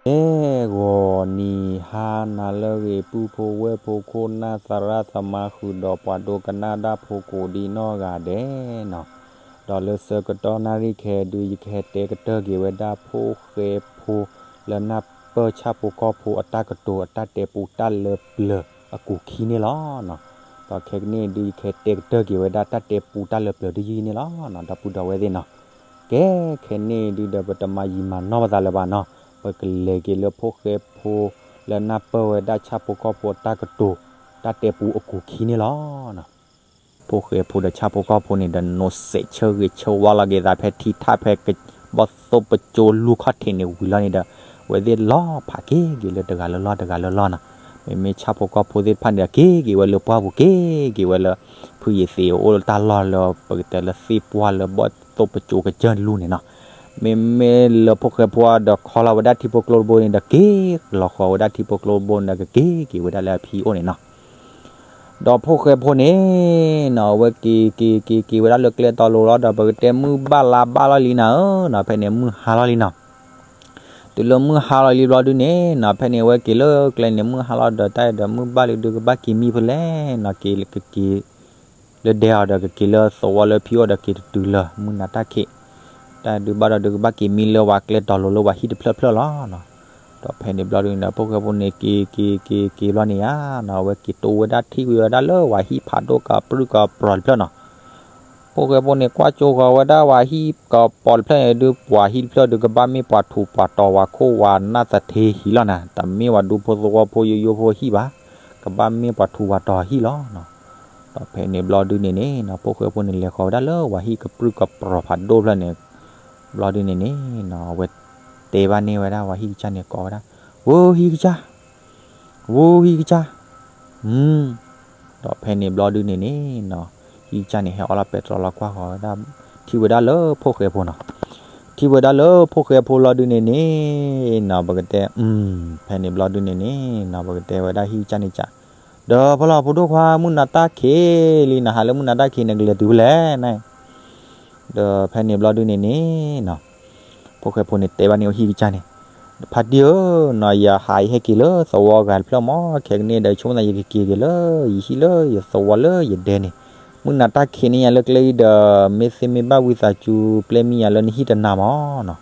ဟဲဂီၤနံၤဟါနၤလၢအဂ့ၤ ပုၢ်ဖိဝဲၢ်ဖိ ခိၣ်နၢ်သရၣ်သမါ ဃုာ်ဒီးပှၤဒိကနၣ်တၢ်ဖိကိးဒံနီၢ်ဂၤဒဲးနီၤ, ဒီးလၢဆၢကတီၢ်နၣ်ရံၣ်ခဲအံၤဒုး ယကဟဲတဲကတၢၢ်က့ၤဝဲဒၣ် ဖိၣ်ဃဲဖိလၢနၢ်ပၢၢ်ဆၣ်ဖိကီၢ်ဖိအတၢ်ကတိၤ အတၢ်တဲပူတၢ်လၢပျၢၤအကူာ်ခံန့ၣ်လီၤ. ဒီးခဲကနံၣ်အံၤဒုး ယကဟဲတဲကတၢၢ်က့ၤဝဲဒၣ် တၢ်တဲပူတၢ်လၢပျၢၤဒ်အံၤန့ၣ်လီၤ. ဒီပုၢ်ဒီဝဲၢ်သ့ၣ်နီၤ, ကဲ ခဲန့ၣ်ဒုးဒီး ပတမၤယံာ်မၤနီၢ်ပသးလၢၤဘၣ်နီၤ, ပကလဲၤက့ၤလၢဖိၣ်ဃဲဖိလၢနၢ်ပၢၢ်ဝဲဒၣ်ဆၣ်ဖိကီၢ်ဖိအတၢ်ကတိၤ တၢ်တဲပူအကူာ်ခံန့ၣ်လီၤ. ဖိၣ်ဃဲဖိဒီးဆၣ်ဖိကီၢ်ဖိန့ၣ်ဒီး နိးစဲးဆၢဂ့ၤဆၢဝါလီၤက့ၤသး ဖဲထံထၣ်ဖဲ ဘီၣ်သိၣ်ပကၠိလူၢ်ခီၣ်ထံးန့ၣ်ဝံၤလီၤန့ၣ်ဒီး အဝဲသ့ၣ်လီၤဖးက့ၤက့ၤလၢတဂၤလၢလီၢ်တဂၤလၢလီၢ်နီၤ. မ့မ့ၢ်ဆၣ်ဖိကီၢ်ဖိသ့ၣ်တဖၣ်န့ၣ်ဒီး က့ၤက့ၤဝဲလၢပှၢ်ပူၤ က့ၤက့ၤဝဲလၢ ဖုယသ့ၣ်အိၣ်လၢတၢ်လီၢ်လၢ ပကတဲလၢသ့ၣ်ပှၢ်လၢဘီၣ်သိၣ်ပကၠိကစၢၢ်လူၢ်န့ၣ်နီၤ. မ့မ့ၢ်လၢဖိၣ်ဃဲဖိဒီးခီလီၤဝဲဒၣ်ထံဖိကျိတဘိန့ၣ်ဒီး က့ၤလီၤဃီၤဝဲဒၣ်ထံဖိကျိတဘိန့ၣ်ဒီး ကက့ၤက့ၤဝဲဒၣ်လၢအဖံအိၣ်န့ၣ်နီၤ. ဒီးဖိၣ်ဃဲဖိန့ၣ်နီၤ အဝဲက့ၤက့ၤက့ၤက့ၤဝဲဒၣ်လၢကျဲတီၤလိၤလီၤဒီး ပကတဲမုၢ်ဘၣ်လါဘၣ်လီၤလံနၤဧၢနီၤ, ဖဲန့ၣ်မုၢ်ဟါလီၤလံနီၤ. တုၤလၢမုၢ်ဟါလီၤလံဘျီဒုန့ၣ်နီၤ ဖဲန့ၣ်အဝဲက့ၤလၢကျဲန့ၣ် မုၢ်ဟါလီၤဒီး တၢ်အဲၣ်ဒီးမုၢ်ဘၣ်လံဒုး ကဘၣ်က့ၤမံဖဲလဲၣ်နီၤ, က့ၤကက့ၤ လၢဒဲအီၤဒီး ကက့ၤလၢသဝီလၢဖံအိၣ်ဒီး က့ၤတတုၤလၢမုၢ်နၤတၢ်ခံး, တၢ်ဒုးဘၣ်ဒီးဒုး ကဘၣ်က့ၤမံလၢဝၤကျဲတီၤလိၤလၢဝၤဟံၣ်တဖျၢၣ်ဖျၢၣ်လီၤနီၤ. ဒီးဖဲန့ၣ်ဘျီဒုန့ၣ်ဒီး ဖိၣ်ဃဲဖိန့ၣ် က့ၤက့ၤက့ၤက့ၤဘျီန့ၣ်ဧါနီၤ အဝဲက့ၤတိဝဲဒၣ်ထံၣ်ကွံာ်ဝဲဒၣ်လၢဝၤဟံၣ်ဖးဒိၣ်ကပြုၢ်ကပြီၤတဖျၢၣ်နီၤ. ဖိၣ်ဃဲဖိန့ၣ် ကွၢ်ကၠိဃီၤဝဲဒၣ်ဝၤဟံၣ်ကပြီၤတဖျၢၣ်န့ၣ်ဒုး ပှၤဟံၣ်တဖျၢၣ်ဒုး ကဘၣ်မ့ၢ်ပှၤထူးပှၤတီၤ ဝၤခိၣ်ဝၤနၢ်သထ့ဟံၣ်လီၤနီၤ, တမ့ၢ်ဝၤဒူဖိသဝီဖိယိယိဖိဟံၣ်ဘၣ်, ကဘၣ်မ့ၢ်ပှၤထူးပှၤတီၤဟံၣ်လီၤနီၤ. ဒီးဖဲန့ၣ်ဘျီဒုန့ၣ်န့ၣ်နီၤ ဖိၣ်ဃဲဖိန့ၣ် လဲၤဃီၤဝဲဒၣ်လၢဝၤဟံၣ်ကပြုၢ်ကပြီၤဖးဒိၣ်တဖျၢၣ်န့ၣ် ဘျီဒုန့ၣ်န့ၣ်နီၤ အဝဲတဲဘၣ်န့ၢ်ဝဲဒၣ်ဝၤဟံၣ်ကစၢ်န့ၣ် ကိးဝဲဒၣ်, ဝူဟံၣ်ကစၢ်, ဝူဟံၣ်ကစၢ်, ဒီးဖဲန့ၣ်ဘျီဒုန့ၣ်န့ၣ်နီၤ ဟံၣ်ကစၢ်န့ၣ် ဟဲအီလီၤပဲတြီလီၤကွၢ်ဃီၤဝဲဒၣ် ထံၣ်ဝဲဒၣ်လၢဖိၣ်ဃဲဖိနီၤ, ထံၣ်ဝဲဒၣ်လၢဖိၣ်ဃဲဖိလီၤဒုန့ၣ်န့ၣ်နီၤ ပကတဲ ဖဲန့ၣ်ဘျီဒုန့ၣ်န့ၣ်နီၤ ပကတဲဝဲဒၣ်ဟံၣ်ကစၢ်န့ၣ်ကး, ဒီးဖီလီၤဖိဒိၣ်ခွါ မုၢ်နၤတၢ်ခံးလံနီၤ, ဟးလၢမုၢ်နၤတၢ်ခံးန့ၣ် ကလဲၤတုၤဖဲလဲၣ်န့ၣ် ဒီးဖဲန့ၣ်ဘျီဒုန့ၣ်န့ၣ်နီၤ ဖိၣ်ဃဲဖိန့ၣ် တဲဘၣ်န့ၢ်ဝဲဟံၣ်ကစၢ်န့ၣ်, ဖါတံၢ်ဧၢနီၤ ယဟးယဟဲက့ၤလၢသဝီဂၤတဖျၢၣ်မး, ခဲကနံၣ်ဒီး ဆိကမိၣ်သးယကက့ၤက့ၤလၢယဟံၣ်လၢယသဝီလၢယဒဲန့ၣ်, မုၢ်နၤတၢ်ခံးန့ၢ်ယၤလၢကျဲအံၤဒီး မ့ၢ်သ့မ့ၢ်ဘၣ်ဝံသးစူၤ ပျဲမံယၤလၢနဟံၣ်တနၤမးနီၤ.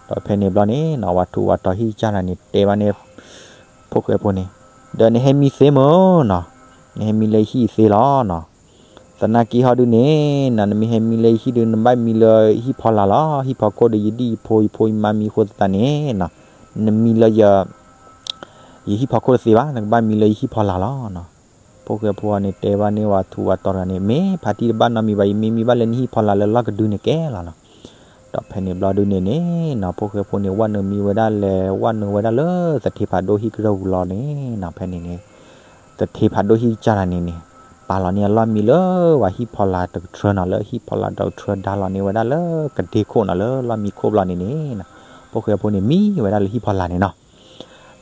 ဒီးဖဲန့ၣ်ဘျီန့ၣ်နီၤ ဝၤထူးဝၤတီၤဟံၣ်ကစၢ်န့ၣ်န့ၣ် တဲဘၣ်န့ၢ် ဖိၣ်ဃဲဖိန့ၣ်, ဒီးနဟဲမံသ့မ့ၢ်နီၤ, နဟဲမံလၢယဟံၣ်သ့လီၤနီၤ. သနာ်က့ဟီဒုန့ၣ်နီၤ နမ့ၢ်ဟဲမံလၢယဟံၣ်ဒု နဘၣ်မံလၢယဟံၣ်ဖီလာ်လီၤ. ဟံၣ်ဖီခိၣ်ဒီး ယဒံၣ်ယဖိ ယဖိယမါမံဃိသတးန့ၣ်နီၤ, နမံလၢယ ယဟံၣ်ဖီခိၣ်တသ့ဘၣ်, နကဘၣ်မံလၢယဟံၣ်ဖီလာ်လီၤနီၤ. ဖိၣ်ဃဲဖိန့ၣ် တဲဘၣ်န့ၢ်ဝၤထူးဝၤတီၤတဂၤန့ၣ်, မ့ၢ်ဖါတံၢ်တဘၣ်နီတမံၤဘၣ်, ယမ့ၢ်မံဘၣ်လၢနဟံၣ်ဖီလာ်လၢလီၢ်ကဒုန့ၣ်ကဲလီၤနီၤ. ဒီးဖဲန့ၣ်ဘျီဒုန့ၣ်န့ၣ်နီၤ ဖိၣ်ဃဲဖိန့ၣ် ဝဲနုာ်မံဝဲဒၣ်လဲၤ ဝဲနုာ်ဝဲဒၣ်လၢသထ့ဖးဒိၣ်ဟံၣ်ကရၢၢ်ပူၤလီၤန့ၣ်နီၤ, ဖဲန့ၣ်န့ၣ် သထ့ဖးဒိၣ်ဟံၣ်ကစၢ်တဂၤန့ၣ်န့ၣ် ပာ်လီၤန့ၢ်အလီၢ်မံလၢဝၤဟံၣ်ဖီလာ်တကထြၢနီၤ, လၢဟံၣ်ဖီလာ်တကထြၢဒါလီၤန့ၢ်ဝဲဒၣ်လၢကဒ့ခိၣ်နီၤ, လၢလီၢ်မံခိၣ်ဘျီန့ၣ်န့ၣ်နီၤ, ဖိၣ်ဃဲဖိန့ၣ် မံဝဲဒၣ်လၢဟံၣ်ဖီလာ်န့ၣ်နီၤ.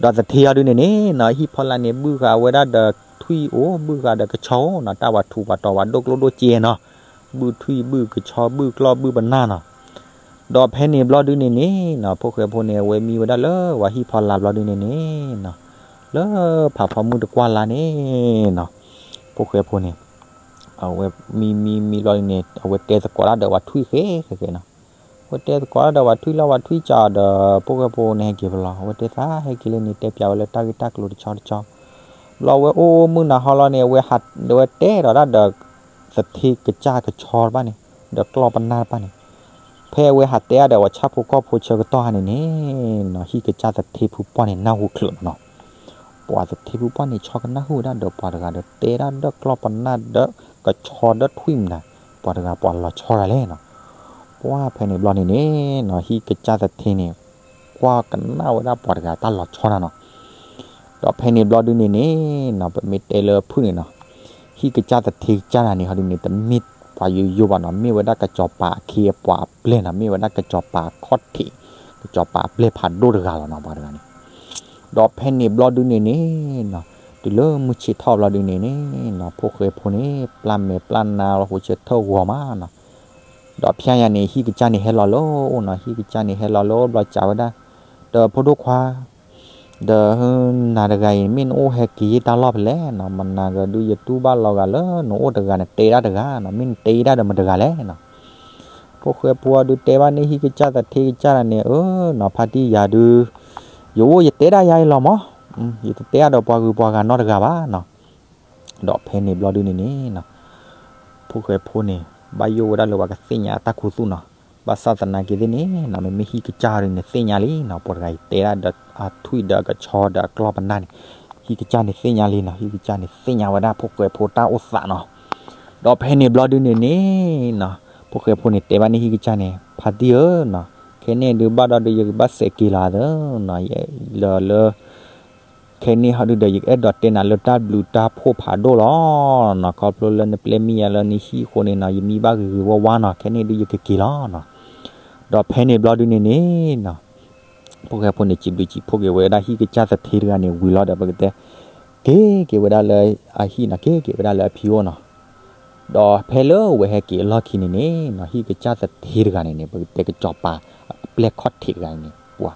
ဒီးသထ့အီၤဒုန့ၣ်န့ၣ်နီၤ ဟံၣ်ဖီလာ်န့ၣ် ဘုၣ်ဃာ်ဝဲဒၣ်ဒီးထွံၣ်အိၣ် ဘုၣ်ဃာ်ဒီးကဆီအိၣ်နီၤ, တၢ်ဝၤထူးဝၤတီၤဝဲဒိၣ်ကျိၣ်ဒိၣ်စ့နီၤ, ဘုၣ်ထွံၣ်ဘုၣ်ကဆီ ဘုၣ်ကျီၢ်ဘုၣ်ပနၢ်နီၤ. ဒီးဖဲန့ၣ်ဘျီဒုန့ၣ်န့ၣ်နီၤ ဖိၣ်ဃဲဖိန့ၣ် အဝဲမံဝဲဒၣ်လၢဝၤဟံၣ်ဖီလာ်ဘျီဒုန့ၣ်န့ၣ်နီၤ, လၢဖးဖီမုၢ်တကွၢ်လါန့ၣ်နီၤ, ဖိၣ်ဃဲဖိန့ၣ် အဝဲမံမံမံဘျီဒုန့ၣ် အဝဲတဲသကိးတၢ်ဒီးဝၤထွံၣ်ဃဲဃဲဃဲနီၤ. အဝဲတဲသကိးတၢ်ဒီးဝၤထွံၣ်လီၤ, ဝၤထွံၣ်စံးဒီး ဖိၣ်ဃဲဖိန့ၣ်ဟဲက့ၤဖဲလဲၣ်, အဝဲတဲသးဟဲက့ၤလၢန့ၣ် တဲပျးဝဲလၢတၢ်ဂ့ၢ်တၢ်ကျိၤတဆီတဆီ. ဘျီဝဲအိၣ်မုၢ်နၤဟီလီၤန့ၣ် အဝဲတဲဒီးတၢ်ဒီး သထ့ကစၢ်ကဆီတဖၣ်န့ၣ် ဒီးကျီၢ်ပနၢ်တဖၣ်န့ၣ် ဖဲအဝဲဟးတဲအါဒီးပှၤဆၣ်ဖိကီၢ်ဖိဆၢကတီၢ်ဟါန့ၣ်န့ၣ်နီၤ ဟံၣ်ကစၢ်သထ့ဖုပှၢ်န့ၣ် နၢ်ဟူချုးနီၤနီၤ. ပှၤသထ့ဖုပှၢ်န့ၣ် ဆီကနၢ်ဟူဝဲဒၣ်ဒီးပှၤတဂၤဒီး တဲဒၣ်ဒီးကျီၢ်ပနၢ်ဒီးကဆီဒီးထွံၣ်မနၤ ပှၤတဂၤပှၤလီၤဆီတၢ်လဲၣ်နီၤ. ပှၢ်ဖဲန့ၣ်ဘျီန့ၣ်န့ၣ်နီၤ ဟံၣ်ကစၢ်သထ့န့ၣ် ကွၢ်ကနၣ်ဝဲဒၣ်ပှၤတဂၤတၢ်လီၤဆီတၢ်နီၤ. ဒီးဖဲန့ၣ်ဘျီဒုန့ၣ်န့ၣ်နီၤ ပမ့ၢ်တဲလၢဖုၣ်န့ၣ်နီၤ ဟံၣ်ကစၢ်သထ့ကစၢ်တဂၤန့ၣ် ဟီဒုန့ၣ် တမ့ၢ်ပှၤယိယိဘၣ်နီၤ မ့ၢ်ဝဲဒၣ်ကစီၤပၤအခ့အပှၤအပျဲၢ်နီၤ မ့ၢ်ဝဲဒၣ်ကစီၤပၤအခီၣ်ထံး ကစီၤပၤအပျဲၢ်ဖးဒိၣ်တဂၤလီၤနီၤ ပှၤတဂၤန့ၣ်. ဒီးဖဲန့ၣ်ဘျီဒုန့ၣ်န့ၣ်နီၤ တုၤလၢမုၢ်ဆ့ၣ်ထီၣ်ဘျီဒုန့ၣ်န့ၣ်နီၤ ဖိၣ်ဃဲဖိန့ၣ် ပျၢ်မဲာ်ပျၢ်နါလီၤ ဟိးဆၢထၢၣ်ဂီၤမးနီၤ. ဒီးဖဲညါန့ၣ် ဟံၣ်ကစၢ်န့ၣ်ဟဲလီၤလၢအအိၣ်နီၤ ဟံၣ်ကစၢ်န့ၣ်ဟဲလီၤလၢအအိၣ်ဘျီစံးဝဲဒၣ် ဒီးဖိဒိၣ်ခွါ, ဒီးနၤတဂၤအံၤ မ့ၢ်နအိၣ်ဟဲက့ၤယတၢ်လီၢ်ဖဲလဲၣ်နီၤ, မနၤဂၤဒုး ယတူၢ်ဘၣ်လီၤဂာ်လၢနအိၣ်တဂၤ နတဲဒၣ်တဂၤနီၤ, မ့ၢ်နတဲဒၣ်ဒီးမတဂၤလဲၣ်နီၤ. ဖိၣ်ဃဲဖိဒုးတဲဘၣ်န့ၣ် ဟံၣ်ကစၢ်သထ့ကစၢ်တဂၤန့ၣ်, အၢနီၤ, ဖါတံၢ်ယၤဒုး ယအိၣ်ယတဲဒၣ်ယၤအံၤလီၤမး, ယတတဲအါဒီးပှၤဂုၤပှၤဂၤနီတဂၤဘၣ်နီၤ. ဒီးဖဲန့ၣ်ဘျီဒုန့ၣ်န့ၣ်နီၤ, ဖိၣ်ဃဲဖိန့ၣ် ဘၣ်ယိၣ်ဝဲဒၣ်လၢပှၤကသ့ၣ်ညါအတၢ်ခူသူၣ်နီၤ. ဘၣ်ဆၣ်သနာ်က့သ့ၣ်န့ၣ်နီၤ, မ့မ့ၢ်ဟံၣ်ကစၢ်ဒုန့ၣ်သ့ၣ်ညါလံနီၤ, ပှၤတဂၤအံၤတဲဒၣ်ဒီးအထွံၣ်ဒီးအကဆီဒီးအကျီၢ်ပနၢ်န့ၣ်, ဟံၣ်ကစၢ်န့ၣ်သ့ၣ်ညါလံနီၤ, ဟံၣ်ကစၢ်န့ၣ်သ့ၣ်ညါဝဲဒၣ်ဖိၣ်ဃဲဖိတၢ်အိၣ်သးနီၤ. ဒီးဖဲန့ၣ်ဘျီဒုန့ၣ်န့ၣ်နီၤ, ဖိၣ်ဃဲဖိန့ၣ်တဲဘၣ်န့ၣ်ဟံၣ်ကစၢ်န့ၣ်, ဖါတံၢ်ဧၢနီၤ, ခဲန့ၣ်ဒုးဘၣ်ဒီးဒုး ယကဘၣ်စဲးက့ၤလီၤသနီၤ, လၢ ခဲန့ၣ်ဟီဒုဒီး ယကအဲၣ်ဒိးတဲနၤလၢတၢ်ဘျုးတၢ်ဖှိၣ်ဖးဒိၣ်လီၤနီၤ, ခီဖျိလၢနပျဲမံယၤလၢနဟံၣ်အဃိန့ၣ်နီၤ, ယမံဘၣ်ဂ့ၤဂ့ၤဝါဝါနီၤ, ခဲန့ၣ်ဒုးယကက့ၤလီၤနီၤ. ဒီးဖဲန့ၣ်ဘျီဒုန့ၣ်န့ၣ်နီၤ, ဖိၣ်ဃဲဖိန့ၣ် စံးဘျုးစံးဖှိၣ်က့ၤဝဲဒၣ်ဟံၣ်ကစၢ်သထ့တဂၤန့ၣ်ဝံၤလီၤဒီး ပကတဲ က့ၤက့ၤဝဲဒၣ်လၢအဟံၣ်နီၤ, က့ၤက့ၤဝဲဒၣ်လၢအဖံအိၣ်နီၤ. ဒီးဖဲလၢအဝဲဟဲက့ၤအလီၢ်ခံန့ၣ်န့ၣ်နီၤ, ဟံၣ်ကစၢ်သထ့တဂၤန့ၣ်န့ၣ် ပကတဲကစီၤပၤအပျဲၢ်ခီၣ်ထံးတဂၤန့ၣ် ပှၤ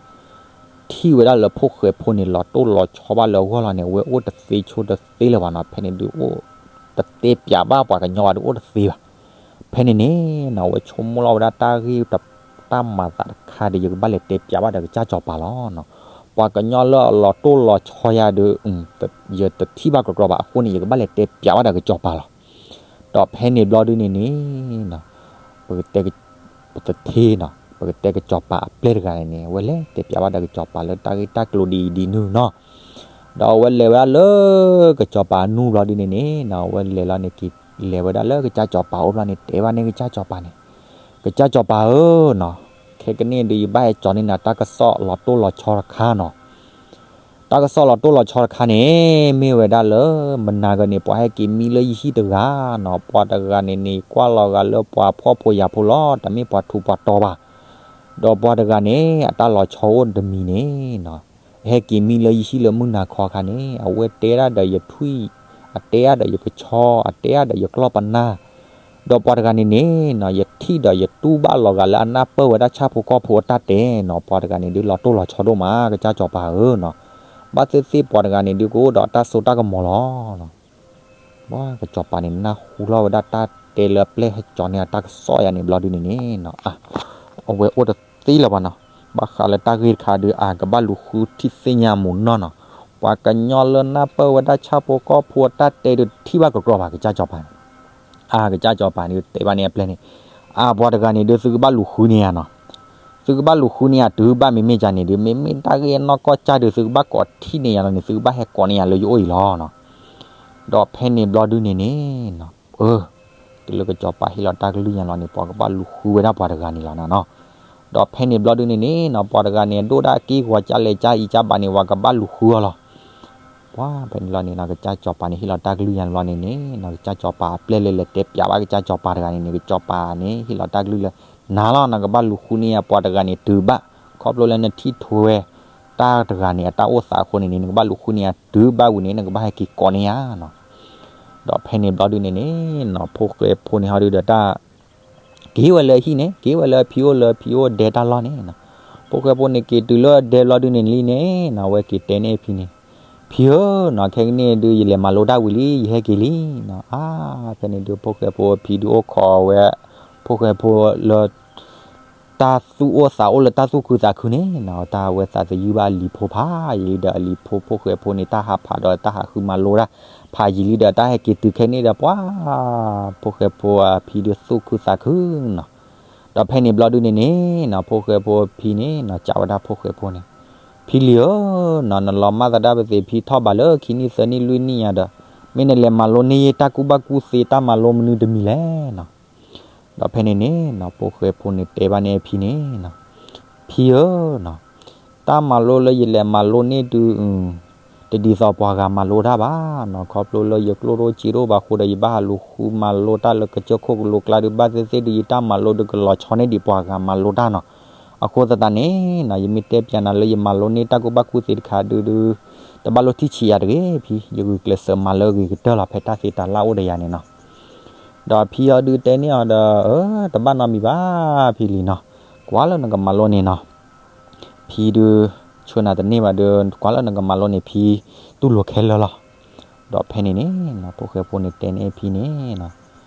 ထံၣ်ဝဲဒၣ်လၢဖိၣ်ဃဲဖိန့ၣ် လီၤတိၢ်လီၤဆီဘၣ်လၢအဂီၢ်လီၤန့ၣ်, အဝဲအိၣ်တသ့ဆိတသ့လၢၤဘၣ်နီၤ. ဖဲန့ၣ်ဒုးအိၣ်တတဲပၠးဘၣ်ပှၤကညီဘၣ်ဒီး အိၣ်တသ့ဘၣ်. ဖဲန့ၣ်န့ၣ်နီၤ, အဝဲဆိကမိၣ်လီၤဝဲဒၣ်တၢ်ဂ့ၢ်တၢ်မၤသးတခါဒီး ယကဘၣ်လဲၤတဲပၠးဘၣ်ဒီးကစၢ်စီၤပၤလီၤနီၤ. ပှၤကညီလၢအလီၤတိၢ်လီၤဆီယၤဒီး ယတထံၣ်ဘၣ်ကြီကြီဘၣ်, အဃိန့ၣ် ယကဘၣ်လဲၤတဲပၠးဘၣ်ဒီးကစၢ်စီၤပၤလီၤ. ဒီးဖဲန့ၣ်ဘျီဒုန့ၣ်န့ၣ်နီၤ, ပကတဲ ပသထ့နီၤ, ပကတဲကစီၤပၤအပျဲၢ်တဂၤန့ၣ်န့ၣ် အဝဲလဲၤတဲပၠးဘၣ်ဒီးကစီၤပၤလၢတၢ်ဂ့ၢ်တၢ်ကျိၤဒ်အံၤဒ်နုၤနီၤ. ဒီးအဝဲလဲၤဝဲဒၣ်လၢကစီၤပၤအနူၢ်ဘျီဒုန့ၣ်န့ၣ်နီၤ, အဝဲလဲၤလီၤန့ၣ်က့ၤ လဲၤဝဲဒၣ်လၢကစၢ်စီၤပၤအိၣ်ဘျီန့ၣ် တဲဘၣ်န့ၢ်ကစၢ်စီၤပၤန့ၣ်, ကစၢ်စီၤပၤဧၢနီၤ, ခဲကနံၣ်ဒုး ယဘၣ်ဟဲကၠီန့ၢ်နၤတၢ်ကစီၣ်လီၤတိၢ်လီၤဆီတခါနီၤ. တၢ်ကစီၣ်လီၤတိၢ်လီၤဆီတခါန့ၣ် မ့ၢ်ဝဲဒၣ်လၢ မနၤဂၤန့ၣ် ပှၤဟဲက့ၤမံလၢယဟံၣ်တဂၤနီၤ, ပှၤတဂၤန့ၣ်န့ၣ် ကွၢ်လီၤဂာ်လၢပှၤဖှီၣ်ဖိယာ်ဖိလီၤ, တမ့ၢ်ပှၤထူးပှၤတီၤဘၣ်. ဒီးပှၤတဂၤန့ၣ် အတၢ်လီၤဆီအိၣ်တမံၤန့ၣ်နီၤ, ဟဲက့ၤမံလၢယဟံၣ်လၢမုၢ်နၤခီအခါန့ၣ် အဝဲတဲဒၣ်ဒီးယထွံၣ်, အတဲဒၣ်ဒီးယကဆီ, အတဲဒၣ်ဒီးယကျီၢ်ပနၢ်, ဒီးပှၤတဂၤန့ၣ်န့ၣ်နီၤ, ယထံၣ်ဒီးယတူၢ်ဘၣ်လီၤဂာ်လၢအနၢ်ပၢၢ်ဝဲဒၣ်ဆၣ်ဖိကီၢ်ဖိအတၢ်တဲနီၤ, ပှၤတဂၤန့ၣ်ဒုးလီၤတိၢ်လီၤဆီဒိၣ်မး ကစၢ်စီၤပၤဧၢနီၤ. ဘၣ်သ့ၣ်သ့ၣ်ပှၤတဂၤန့ၣ်ဒုးကအိၣ်ဒီးတၢ်စိတၢ်ကမီၤလီၤ. ပှၤကစီၤပၤန့ၣ် နၢ်ဟူလီၤဝဲဒၣ်တၢ်တဲလၢအပျဲၢ်ဟဲကၠီန့ၢ်အတၢ်ကစီၣ်ယၤန့ၣ်ဘျီဒုန့ၣ်န့ၣ်နီၤ, အဝဲအိၣ်တသ့လၢၤဘၣ်နီၤ. ဘၣ်ဃးလၢတၢ်ဂ့ၢ်တခါဒုး အကဘၣ်လူၤဃုထံၣ်သ့ၣ်ညါမူးနီၢ်နီၤ, ပှၤကညီလၢနၢ်ပၢၢ်ဝဲဒၣ်ဆၣ်ဖိကီၢ်ဖိအတၢ်တဲဒုးတထံၣ်ဘၣ်ကြီကြီဘၣ် ကစၢ်စီၤပၤန့ၣ်. အကစၢ်စီၤပၤန့ၣ်တဲဘၣ်န့ၢ်အပျဲၢ်န့ၣ်, အပှၤတဂၤန့ၣ်ဒုး သုကဘၣ်လူၤဃုန့ၢ်ယၤနီၤ, သုကဘၣ်လူၤဃုန့ၢ်ယၤတုၤဘၣ်မ့မ့ၢ်ကန့ၣ်ဒုး မ့မ့ၢ်တၢ်ဂ့ၢ်အနီၢ်ကီၢ်ကၢ်ဒုး သုကဘၣ်ကိးထံၣ်န့ၢ်ယၤလီၤန့ၣ် သုကဘၣ်ဟဲကိးန့ၢ်ယၤလၢယအိၣ်အံၤလီၤနီၤ. ဒီးဖဲန့ၣ်ဘျီဒုန့ၣ်န့ၣ်နီၤ, အၢ, တုၤလၢကစီၤပၤဟ့ၣ်လီၤတၢ်ကလုၢ်ညါလီၤန့ၣ် ပှၤကဘၣ်လူၤဃုဝဲဒၣ်ပှၤတဂၤန့ၣ်လီၤနီၤ. ဒီးဖဲန့ၣ်ဘျီဒုန့ၣ်န့ၣ်နီၤ, ပှၤတဂၤန့ၣ် အဒိၣ်ဒၣ်က့ၢ်ဂီၤကၢ်လဲၣ်ကၢ်အံၤကၢ်ဘၣ်န့ၣ် ပှၤကဘၣ်လူၤဃုအီၤလီၤ. ပှၤဖဲန့ၣ်လီၤန့ၣ်နီၤ, ကစၢ်စီၤပၤန့ၣ်ဟ့ၣ်လီၤတၢ်ကလုၢ်ညါဘျီန့ၣ်န့ၣ်နီၤ, ကစၢ်စီၤပၤအပျဲၢ်လၢလဲၤတဲပၠးဘၣ်ကစၢ်စီၤပၤတဂၤန့ၣ်န့ၣ် ကစီၤပၤန့ၣ်ဟ့ၣ်လီၤတၢ်ကလုၢ်လၢ နၤလီၤနီၤ, ကဘၣ်လူၤဃုန့ၢ်ယၤပှၤတဂၤန့ၣ်တုၤဘၣ်, ခီဖျိလၢနထံၣ်ထွဲ တၢ်တဂၤန့ၣ် အတၢ်အိၣ်သးအဃိန့ၣ်န့ၣ် နကဘၣ်လူၤဃုန့ၢ်ယၤတုၤဘၣ်ဝံၤန့ၣ် နကဘၣ်ဟဲက့ၤကိးန့ၢ်ယၤနီၤ. ဒီးဖဲန့ၣ်ဘျီဒုန့ၣ်န့ၣ်နီၤ, ဖိၣ်ဃဲဖိန့ၣ်ဟီဒုဒီးတၢ် က့ၤဝဲလၢအဟံၣ်န့ၣ်, က့ၤဝဲလၢအဖံအိၣ်လၢအဖံအိၣ်ဒဲတၢ်လီၢ်န့ၣ်နီၤ. ဖိၣ်ဃဲဖိန့ၣ်က့ၤတုၤလၢအဒဲဘျီဒုန့ၣ်လံန့ၣ်နီၤ, အဝဲက့ၤတဲန့ၢ်အဖံန့ၣ်, ဖံဧၢနီၤ, ခဲကနံၣ်ဒုး ယလဲၤမၤလိတၢ်ဝံၤလံ, ယဟဲက့ၤလံနီၤ. အါ, ဖဲန့ၣ်ဒုး ဖိၣ်ဃဲဖိအဖံဒုးအိၣ်ခိးဝဲ ဖိၣ်ဃဲဖိလၢ တၢ်သူၣ်အိၣ်သးအိၣ်လၢတၢ်သူၣ်ခုသးခုန့ၣ်နီၤ, တၢ်ဝဲသးသယုၢ်ဘၣ်အလံၤဖိဖးယံာ်လံဒီး အလံၤဖိဖိၣ်ဃဲဖိန့ၣ် တၢ်ဟးဖးဒီးတၢ်ဟးဃုမၤလိတၢ် ဖးယံာ်လံဒီး တၢ်ဟဲက့ၤတုၤခဲန့ၣ်ဒီး ပှၤ ဖိၣ်ဃဲဖိအဖံဒုးသူၣ်ခုသးခုနီၤ. ဒီးဖဲန့ၣ်ဘျီဒုန့ၣ်န့ၣ်နီၤ, ဖိၣ်ဃဲဖိအဖံန့ၣ်နီၤ စံးဝဲဒၣ်ဖိၣ်ဃဲဖိန့ၣ်, ဖံလံၤဧၢနီၤ, နလီၤမၢ်သဒၣ်ပသ့ၣ်ဖံထီၣ်ဘးလၢခံနံၣ်သၢနံၣ်လွံၢ်နံၣ်ညါဒီး မ့ၢ်နလဲၤမၤလိန့ၢ်တၢ်ကူၣ်ဘၣ်ကူၣ်သ့တၢ်မၤလိမနုၤတမံၤလဲၣ်နီၤ. ဒီးဖဲန့ၣ်န့ၣ်နီၤ, ဖိၣ်ဃဲဖိန့ၣ်တဲဘၣ်န့ၣ်အဖံန့ၣ်နီၤ, ဖံဧၢနီၤ, တၢ်မၤလိလၢယလဲၤမၤလိန့ၢ်ဒုး တဒ်သိးပှၤဂၤမၤလိတၢ်ဘၣ်နီၤ, ခီဖျိလၢယကျိၣ်ဒိၣ်စ့ဒိၣ်ဘၣ်အဃိဒီး ယဘၣ်ဟးလူၤဃုမၤလိတၢ်လၢကစၢၢ်ခိၣ်ကလိကျါဒုး ဘၣ်သ့ၣ်သ့ၣ်ဒုး ယတၢ်မၤလိဒုးကလီၤဆီန့ၢ်ဒံးပှၤဂၤမၤလိတၢ်နီၤ. အဃိသတးန့ၣ်နီၤ, ယမ့ၢ်တဲပျးနၤလၢယမၤလိန့ၢ်တၢ်ကူၣ်ဘၣ်ကူၣ်သ့တခါဒုးဒုး တဘၣ်လိၣ်ထံၣ်ဆံးယၤတဂ့ၤဖံ, ယဂုာ်ကျဲးစၢးမၤလၢအဂ့ၤကတၢၢ်လီၤ ဖဲတၢ်သ့တၢ်လၢ်အိၣ်ဒီးယၤန့ၣ်နီၤ. ဒီးဖံအီၤဒုးတဲန့ၢ်အီၤဒီး, အၢ, တဘၣ်နီတမံၤဘၣ်ဖံလံၤနီၤ, ကွၢ်လၢနကမၤလိန့ၣ်နီၤ, ဖံဒုး ဆှၢနၤတန့ၢ်ဘၣ်ဒီး ကွၢ်လၢနကမၤလိန့ၣ် ဖံတူၢ်လိာ်ခဲလၢာ်လီၤ. ဒီးဖဲန့ၣ်န့ၣ်နီၤ ဖိၣ်ဃဲဖိန့ၣ်တဲန့ၢ်ဖံန့ၣ်နီၤ,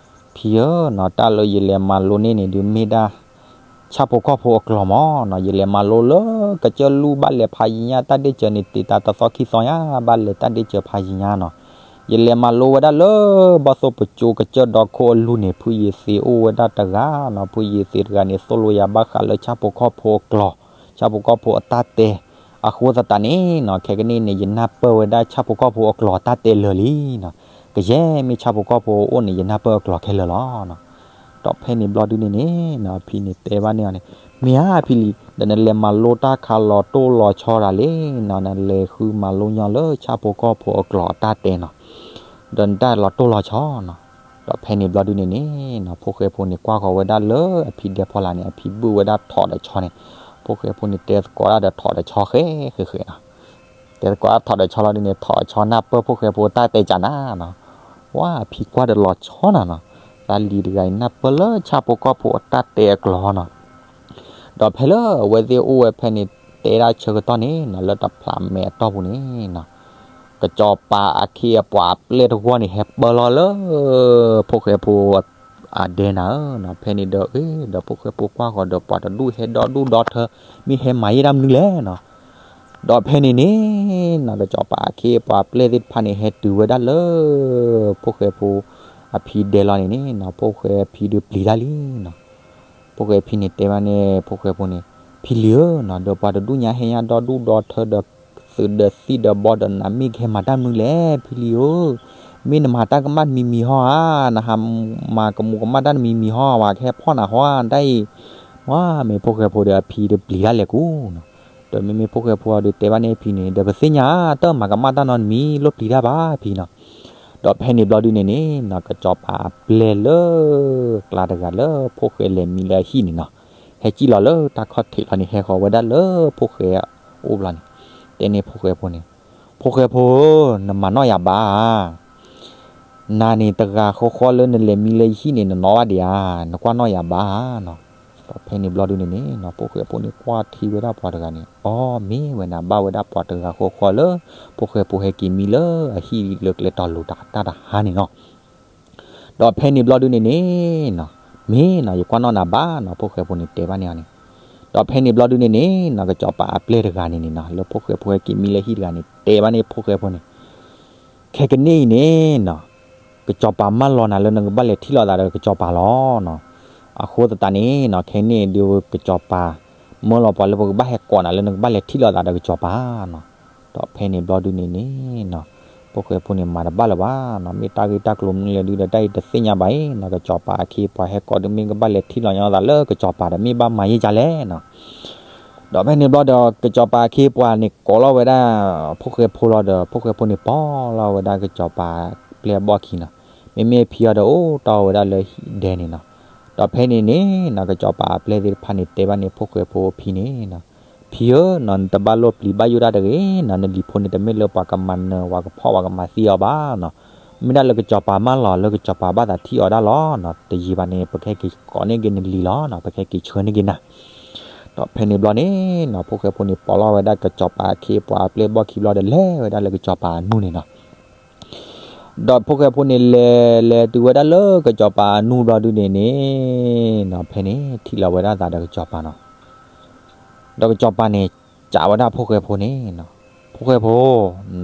ဖံဧၢနီၤ, တၢ်လၢယလဲၤမၤလိန့ၢ်န့ၣ်ဒုးမ့ၢ်ဒၣ် ဆၣ်ဖိကီၢ်ဖိအကျိာ်မးနီၤ, ယလဲၤမၤလိလၢကစၢၢ်လူၢ် ဘၣ်လဲၤဖးယံၤညါ တၢ်ဒ့ၣ်စၢၤန့ၣ် တ့တၢ်တသီခံသီညါ ဘၣ်လဲၤတၢ်ဒ့ၣ်စၢၤဖးယံၤညါနီၤ. ယလဲၤမၤလိဝဲဒၣ်လၢ ဘီၣ်သိၣ်ပကၠိကစၢၢ်ဒီခိၣ်အလူၢ်န့ၣ် ဖုယ့ၤသ့အိၣ်ဝဲဒၣ်တဂၤနီၤ, ဖုယ့ၤသ့တဂၤန့ၣ် သိၣ်လိယၤဘၣ်ဃးလၢဆၣ်ဖိကီၢ်ဖိအကျိာ်, ဆၣ်ဖိကီၢ်ဖိအတၢ်တဲ အဃိသတးန့ၣ်နီၤ ခဲကနံၣ်န့ၣ် ယနၢ်ပၢၢ်ဝဲဒၣ်ဆၣ်ဖိကီၢ်ဖိအကျိာ်အတၢ်တဲလၢာ်လံနီၤ, ကယဲၢ်မ့ၢ်ဆၣ်ဖိကီၢ်ဖိအအိၣ်န့ၣ် ယနၢ်ပၢၢ်အကျိာ်ခဲလၢာ်လီၤနီၤ. ဒီးဖဲန့ၣ်ဘျီဒုန့ၣ်န့ၣ်နီၤ အဖံန့ၣ်တဲဘၣ်န့ၢ်အီၤန့ၣ်, မ့ၢ်ဧါဖံလံၤ, ဒီးနလဲၤမၤလိတၢ်ခါလီၤတိၢ်လီၤဆီတၢ်လံနီၤ, နလဲၤဃုမၤလိညီလၢဆၣ်ဖိကီၢ်ဖိအကျိာ်အတၢ်တဲနီၤ, ဒီးနတၢ်လီၤတိၢ်လီၤဆီနီၤ. ဒီးဖဲန့ၣ်ဘျီဒုန့ၣ်န့ၣ်နီၤ ဖိၣ်ဃဲဖိန့ၣ် ကွၢ်ဃီၤဝဲဒၣ်လၢအဖံဒဲဖီလာ်န့ၣ် အဖံဘုၣ်ဝဲဒၣ်ထိးဒီးဆီန့ၣ်, ဖိၣ်ဃဲဖိန့ၣ် တဲသကိးဒၣ်ဒီးထိးဒီးဆီဃဲဃဲဃဲနီၤ. တဲသကိးဒၣ်ထိးဒီးဆီလီၤဒုန့ၣ် ထိးဆီနၢ်ပၢၢ်ဖိၣ်ဃဲဖိတၢ်တဲကၢ်နၤနီၤ. ဝါ အဖံကွၢ်ဒီးလီၤဆီနၤနီၤ, သးလံၤတဂၤအံၤ နၢ်ပၢၢ်လၢဆၣ်ဖိကီၢ်ဖိအတၢ်တဲအကျိာ်နီၤ. ဒီးဖဲလၢအဝဲသ့ၣ်အိၣ်ဝဲဖဲန့ၣ် တဲဒၣ်ဆၢကတီၢ်န့ၣ်နီၤ လၢတဖျးမဲာ်အတီၢ်ပူၤန့ၣ်နီၤ, ကစီၤပၤအခ့အပှၤအပျဲၢ်တဂီၢ်န့ၣ် ဟဲပၢလီၤလၢ ဖိၣ်ဃဲဖိ အဒဲနၤဧၢနီၤ. ဖဲန့ၣ်ဒီး အ့ ဒီးဖိၣ်ဃဲဖိကွၢ်ဃီၤဒီး ပှၤတဒူၣ်ဟဲဒီဒူၣ်ဒီထၢ မ့ၢ်ဟဲမၤယဲၢ်တၢ်မနုၤလဲၣ်နီၤ. ဒီးဖဲန့ၣ်န့ၣ်နီၤ ကစီၤပၤအခ့အပှၤအပျဲၢ်သ့ၣ်တဖၣ်န့ၣ် ဟဲတုၤဝဲဒၣ်လၢ ဖိၣ်ဃဲဖိအဖံဒဲလီၤန့ၣ်န့ၣ်နီၤ ဖိၣ်ဃဲဖံဒုးပျံၤတၢ်လံနီၤ. ဖိၣ်ဃဲဖံန့ၣ်တဲဘၣ်န့ၣ် ဖိၣ်ဃဲဖိန့ၣ်, ဖံလံၤဧၢနီၤ, ဒီးပှၤတဒူၣ်ညါဟဲညါဒီဒူၣ်ဒီထၢဒီး သုးဒီးသံၣ်ဒီးဘီဒီး နၤမ့ၢ်ကဟဲမၤတၢ်မနုၤလဲၣ် ဖံလံၤဧၢ. မ့ၢ်နမၤတၢ်ကမၣ်တမံၤမံၤဟီဧါ, နဟးမၤကမူးကမၣ်တၢ်တမံၤမံၤဟီဧါ, ပှၤကဟဲဖီၣ်နၤဟီဧါ တၢ်အံၤ. ဝါ မ့ၢ်ဖိၣ်ဃဲဖိဒီးအဖံဒီးပျံၤတၢ်လဲၤကူနီၤ. ဒီးမ့မ့ၢ်ဖိၣ်ဃဲဖိအီၤဒီးတဲဘၣ်န့ၣ်ဖံန့ၣ် ဒီးပသ့ၣ်ညါ တၢ်မၤကမၣ်တၢ်နီတမံၤ လိၣ်ပျံၤတၢ်ဘၣ်ဖံနီၤ. ဒီးဖဲန့ၣ်ဘျီဒုန့ၣ်န့ၣ်နီၤ ကစီၤပၤအပျဲၢ်လၢ ကျါတဂၤလၢဖိၣ်ဃဲလဲၤမံလၢအဟံၣ်န့ၣ်နီၤ, ဟဲစံၣ်လီၤလၢတၢ်ခီၣ်ထံးလီၤန့ၣ် ဟဲဃီၤဝဲဒၣ်လၢဖိၣ်ဃဲအအိၣ်ဘျီန့ၣ်, တဲန့ၢ်ဖိၣ်ဃဲဖိန့ၣ်, ဖိၣ်ဃဲဖိဧၢ, နမၤနီၣ်ယၤဘၣ်ဧါ. နၤန့ၣ်တဂၤဃီဃီလၢနလဲၤမံလၢယဟံၣ်န့ၣ် နနီၣ်ဘၣ်ဒံးဧါ, နကွၢ်နီၣ်ယၤဘၣ်ဧါနီၤ. ဒီးဖဲန့ၣ်ဘျီဒုန့ၣ်န့ၣ်နီၤ ဖိၣ်ဃဲဖိန့ၣ်ကွၢ်ထံဝဲဒၣ်ပှၤတဂၤန့ၣ် အီ မ့ၢ်ဝဲနၤဘၣ်ဝဲဒၣ်ပှၤတဂၤဃီဃီလၢ ဖိၣ်ဃဲဖိဟဲက့ၤမံလၢအဟံၣ်လၢကျဲတီၤလိၤတၢ်တၢ်တဟါန့ၣ်နီၤ. ဒီးဖဲန့ၣ်ဘျီဒုန့ၣ်န့ၣ်နီၤ မ့ၢ်နီၤ ယကွၢ်နီၣ်နၤဘၣ်နီၤ ဖိၣ်ဃဲဖိန့ၣ်တဲဘၣ်န့ၢ်အီၤန့ၣ်. ဒီးဖဲန့ၣ်ဘျီဒုန့ၣ်န့ၣ်နီၤ ကစီၤပၤအပျဲၢ်တဂၤန့ၣ်န့ၣ်နီၤ လၢဖိၣ်ဃဲဖိဟဲက့ၤမံလၢဟံၣ်တဂၤန့ၣ် တဲဘၣ်န့ၢ်ဖိၣ်ဃဲဖိန့ၣ် ခဲကနံၣ်အံၤန့ၣ်နီၤ ကစီၤပၤမၢလီၤနၤလၢနကဘၣ်လဲၤထံၣ်လိာ်သးဒီးကစီၤပၤလီၤနီၤ. အဃိသတးန့ၣ်နီၤ ခဲကနံၣ်အံၤဒုးကစီၤပၤ မၢလီၤပှၤလၢပကဘၣ်ဟဲကိးနၤလၢနကဘၣ်လဲၤထံၣ်လိာ်သးဒီးကစီၤပၤနီၤ. ဒီးဖဲန့ၣ်ဘျီဒုန့ၣ်န့ၣ်နီၤ ဖိၣ်ဃဲဖိန့ၣ်မၤတဘၣ်လၢၤဘၣ်နီၤ မ့ၢ်တၢ်ဂ့ၢ်တၢ်ကျိၤမနုၤလဲၣ်ဒုးဒီးတၢ်အံၤတသ့ၣ်ညါဘၣ်အံၤနီၤ ကစီၤပၤအခ့အပှၤဟဲကိးဒုး မ့ၢ်ကဘၣ်လဲၤထံၣ်လိာ်ညီသးလၢကစီၤပၤဒီး မ့ၢ်ဘၣ်မၤယဲၢ်ကလဲၣ်နီၤ. ဒီးဖဲန့ၣ်ဘျီဒီး ကစီၤပၤအခ့အပှၤန့ၣ် ကိးလီၤဝဲဒၣ် ဖိၣ်ဃဲဖိလီၤဒီး ဖိၣ်ဃဲဖိန့ၣ်ပိာ်လီၤဝဲဒၣ်ကစီၤပၤအပျဲၢ်အဘီၣ်ခံနီၤ. မ့မ့ၢ်ဖံအီၤဒီးအိၣ်တီၢ်ဝဲဒၣ်လၢဒဲန့ၣ်နီၤ. ဒီးဖဲန့ၣ်န့ၣ်နီၤ ကစီၤပၤအပျဲၢ်သ့ၣ်တဖၣ်န့ၣ် တဲဘၣ်န့ၣ် ဖိၣ်ဃဲဖိဖံန့ၣ်နီၤ, ဖံဧၢနီၤ နတဘၣ်လိၣ်ပျံၤဘၣ်ယိၣ်တၢ်တဂ့ၤနီၤ, နလံၤဖိန့ၣ် တမ့ၢ်လၢပှၤကမၤနၢၤ ပှၤကဖီၣ် ပှၤကမၤသံအီၤဘၣ်နီၤ. မ့ၢ်ဒၣ်လၢကစီၤပၤမၢလီၤ လၢကစီၤပၤဘၣ်သးထံၣ်အီၤဒၣ်လီၤနီၤ. တယံာ်ဘၣ်န့ၣ် ပကဟဲက့ၤကိးန့ၢ်က့ၤနလံၤလီၤနီၤ, ပကဟဲက့ၤဆှၢန့ၢ်က့ၤနၤ. ဒီးဖဲန့ၣ်ဘျီန့ၣ်နီၤ ဖိၣ်ဃဲဖိန့ၣ် ပိာ်လီၤဝဲဒၣ်ကစီၤပၤအခ့အပှၤအပျဲၢ်အဘီၣ်ခံဘျီဒီး လဲၤဝဲဒၣ်လၢကစီၤပၤအနူၢ်န့ၣ်နီၤ. ဒီးဖိၣ်ဃဲဖိန့ၣ် လဲၤလဲၤတုၤဝဲဒၣ်လၢကစီၤပၤအနူၢ်ဘျီဒုန့ၣ်န့ၣ်နီၤ ဖဲန့ၣ် ထံၣ်လီၤဝဲဒၣ်သးဒီးကစီၤပၤနီၤ. ဒီးကစီၤပၤန့ၣ် စံးဝဲဒၣ်ဖိၣ်ဃဲဖိန့ၣ်နီၤ, ဖိၣ်ဃဲဖိ,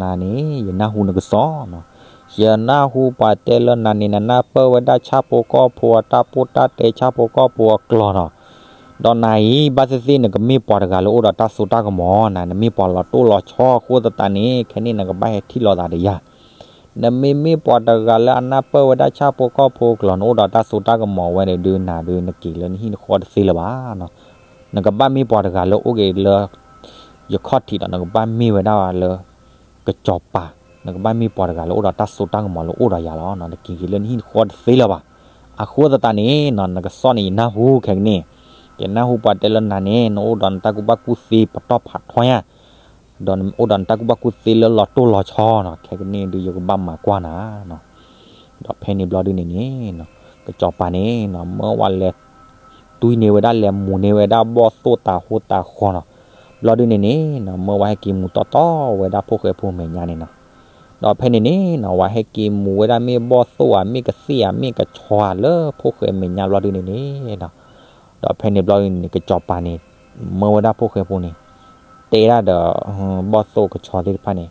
နၤန့ၣ် ယနၢ်ဟူနကစီၣ်နီၤ. ယနၢ်ဟူပှၤတဲလၢနၤန့ၣ် နနၢ်ပၢၢ်ဝဲဒၣ်ဆၣ်ဖိကီၢ်ဖိအတၢ်ပိၢ်တၢ်တဲ ဆၣ်ဖိကီၢ်ဖိအကျိာ်နီၤ. ဒီးနၤအံၤ ဘၣ်သ့ၣ်သ့ၣ်နကမ့ၢ်ပှၤတဂၤလၢအိၣ်ဒီးတၢ်စိတၢ်ကမီၤ, နၤနမ့ၢ်ပှၤလီၤတိၢ်လီၤဆီအဃိသတးန့ၣ် ခဲန့ၣ်နကဘၣ်ဟဲထံၣ်လိာ်သးဒီးယၤ. နမ့မ့ၢ်ပှၤတဂၤလၢအနၢ်ပၢၢ်ဝဲဒၣ်ဆၣ်ဖိကီၢ်ဖိအကျိာ် နအိၣ်ဒီးတၢ်စိတၢ်ကမီၤဝဲန့ၣ်ဒုး နၤဒုးနက့ၤလၢနဟံၣ်နဃီတသ့လၢၤဘၣ်နီၤ. နကဘၣ်မ့ၢ်ပှၤတဂၤလၢအိၣ်က့ၤလၢ ယခီၣ်ထံးဒီး နကဘၣ်မ့ၢ်ဝဲဒၣ်လၢ ကစီၤပၤ, နကဘၣ်မ့ၢ်ပှၤတဂၤလၢအိၣ်ဒီးတၢ်စိတၢ်ကမီၤလၢအိၣ်ဒီးယၤလီၤနီၤ. နက့ၤက့ၤလၢနဟံၣ်နဃီတသ့လၢၤဘၣ်. အဃိသတးန့ၣ်နီၤ နကစီၣ်န့ၣ် ယနၢ်ဟူခဲကနံၣ်, ယနၢ်ဟူပှၤတဲလၢနၤန့ၣ် နအိၣ်ဒီးနတၢ်ကူၣ်ဘၣ်ကူၣ်သ့ပတီၢ်ဖးထီညါ ဒီးနအိၣ်ဒီးနတၢ်ကူၣ်ဘၣ်ကူၣ်သ့လၢလီၤတိၢ်လီၤဆီနီၤ, ခဲကနံၣ်ဒုး ယကဘၣ်မၤကွၢ်နၤနီၤ. ဒီးဖဲန့ၣ်ဘျီဒုန့ၣ်န့ၣ်နီၤ ကစီၤပၤန့ၣ်နီၤ မၢဝဲလဲၤတွံၢ်န့ၢ်ဝဲဒၣ် လဲၤမူၤန့ၢ်ဝဲဒၣ်ဘီၣ်သိၣ်တၤဟိတၤဃီနီၤ. ဘျီဒုန့ၣ်န့ၣ်နီၤ မၢဝဲဟဲက့ၤမူးတီတီဝဲဒၣ်ဖိၣ်ဃဲဖိမဲာ်ညါန့ၣ်နီၤ. ဒီးဖဲန့ၣ်န့ၣ်နီၤ ဝဲဟဲက့ၤမူးဝဲဒၣ်မ့ၢ်ဘီၣ်သိၣ်ဧါ မ့ၢ်ကသ့ၣ်ဧါ မ့ၢ်ကဆီဧါလၢဖိၣ်ဃဲမဲာ်ညါဘျီဒုန့ၣ်န့ၣ်နီၤ. ဒီးဖဲန့ၣ်ဘျီဒုန့ၣ် ကစီၤပၤန့ၣ် မၢဝဲဒၣ်ဖိၣ်ဃဲဖိန့ၣ် တဲဒၣ်ဒီး ဘီၣ်သိၣ်ကဆီသ့ၣ်တဖၣ်န့ၣ်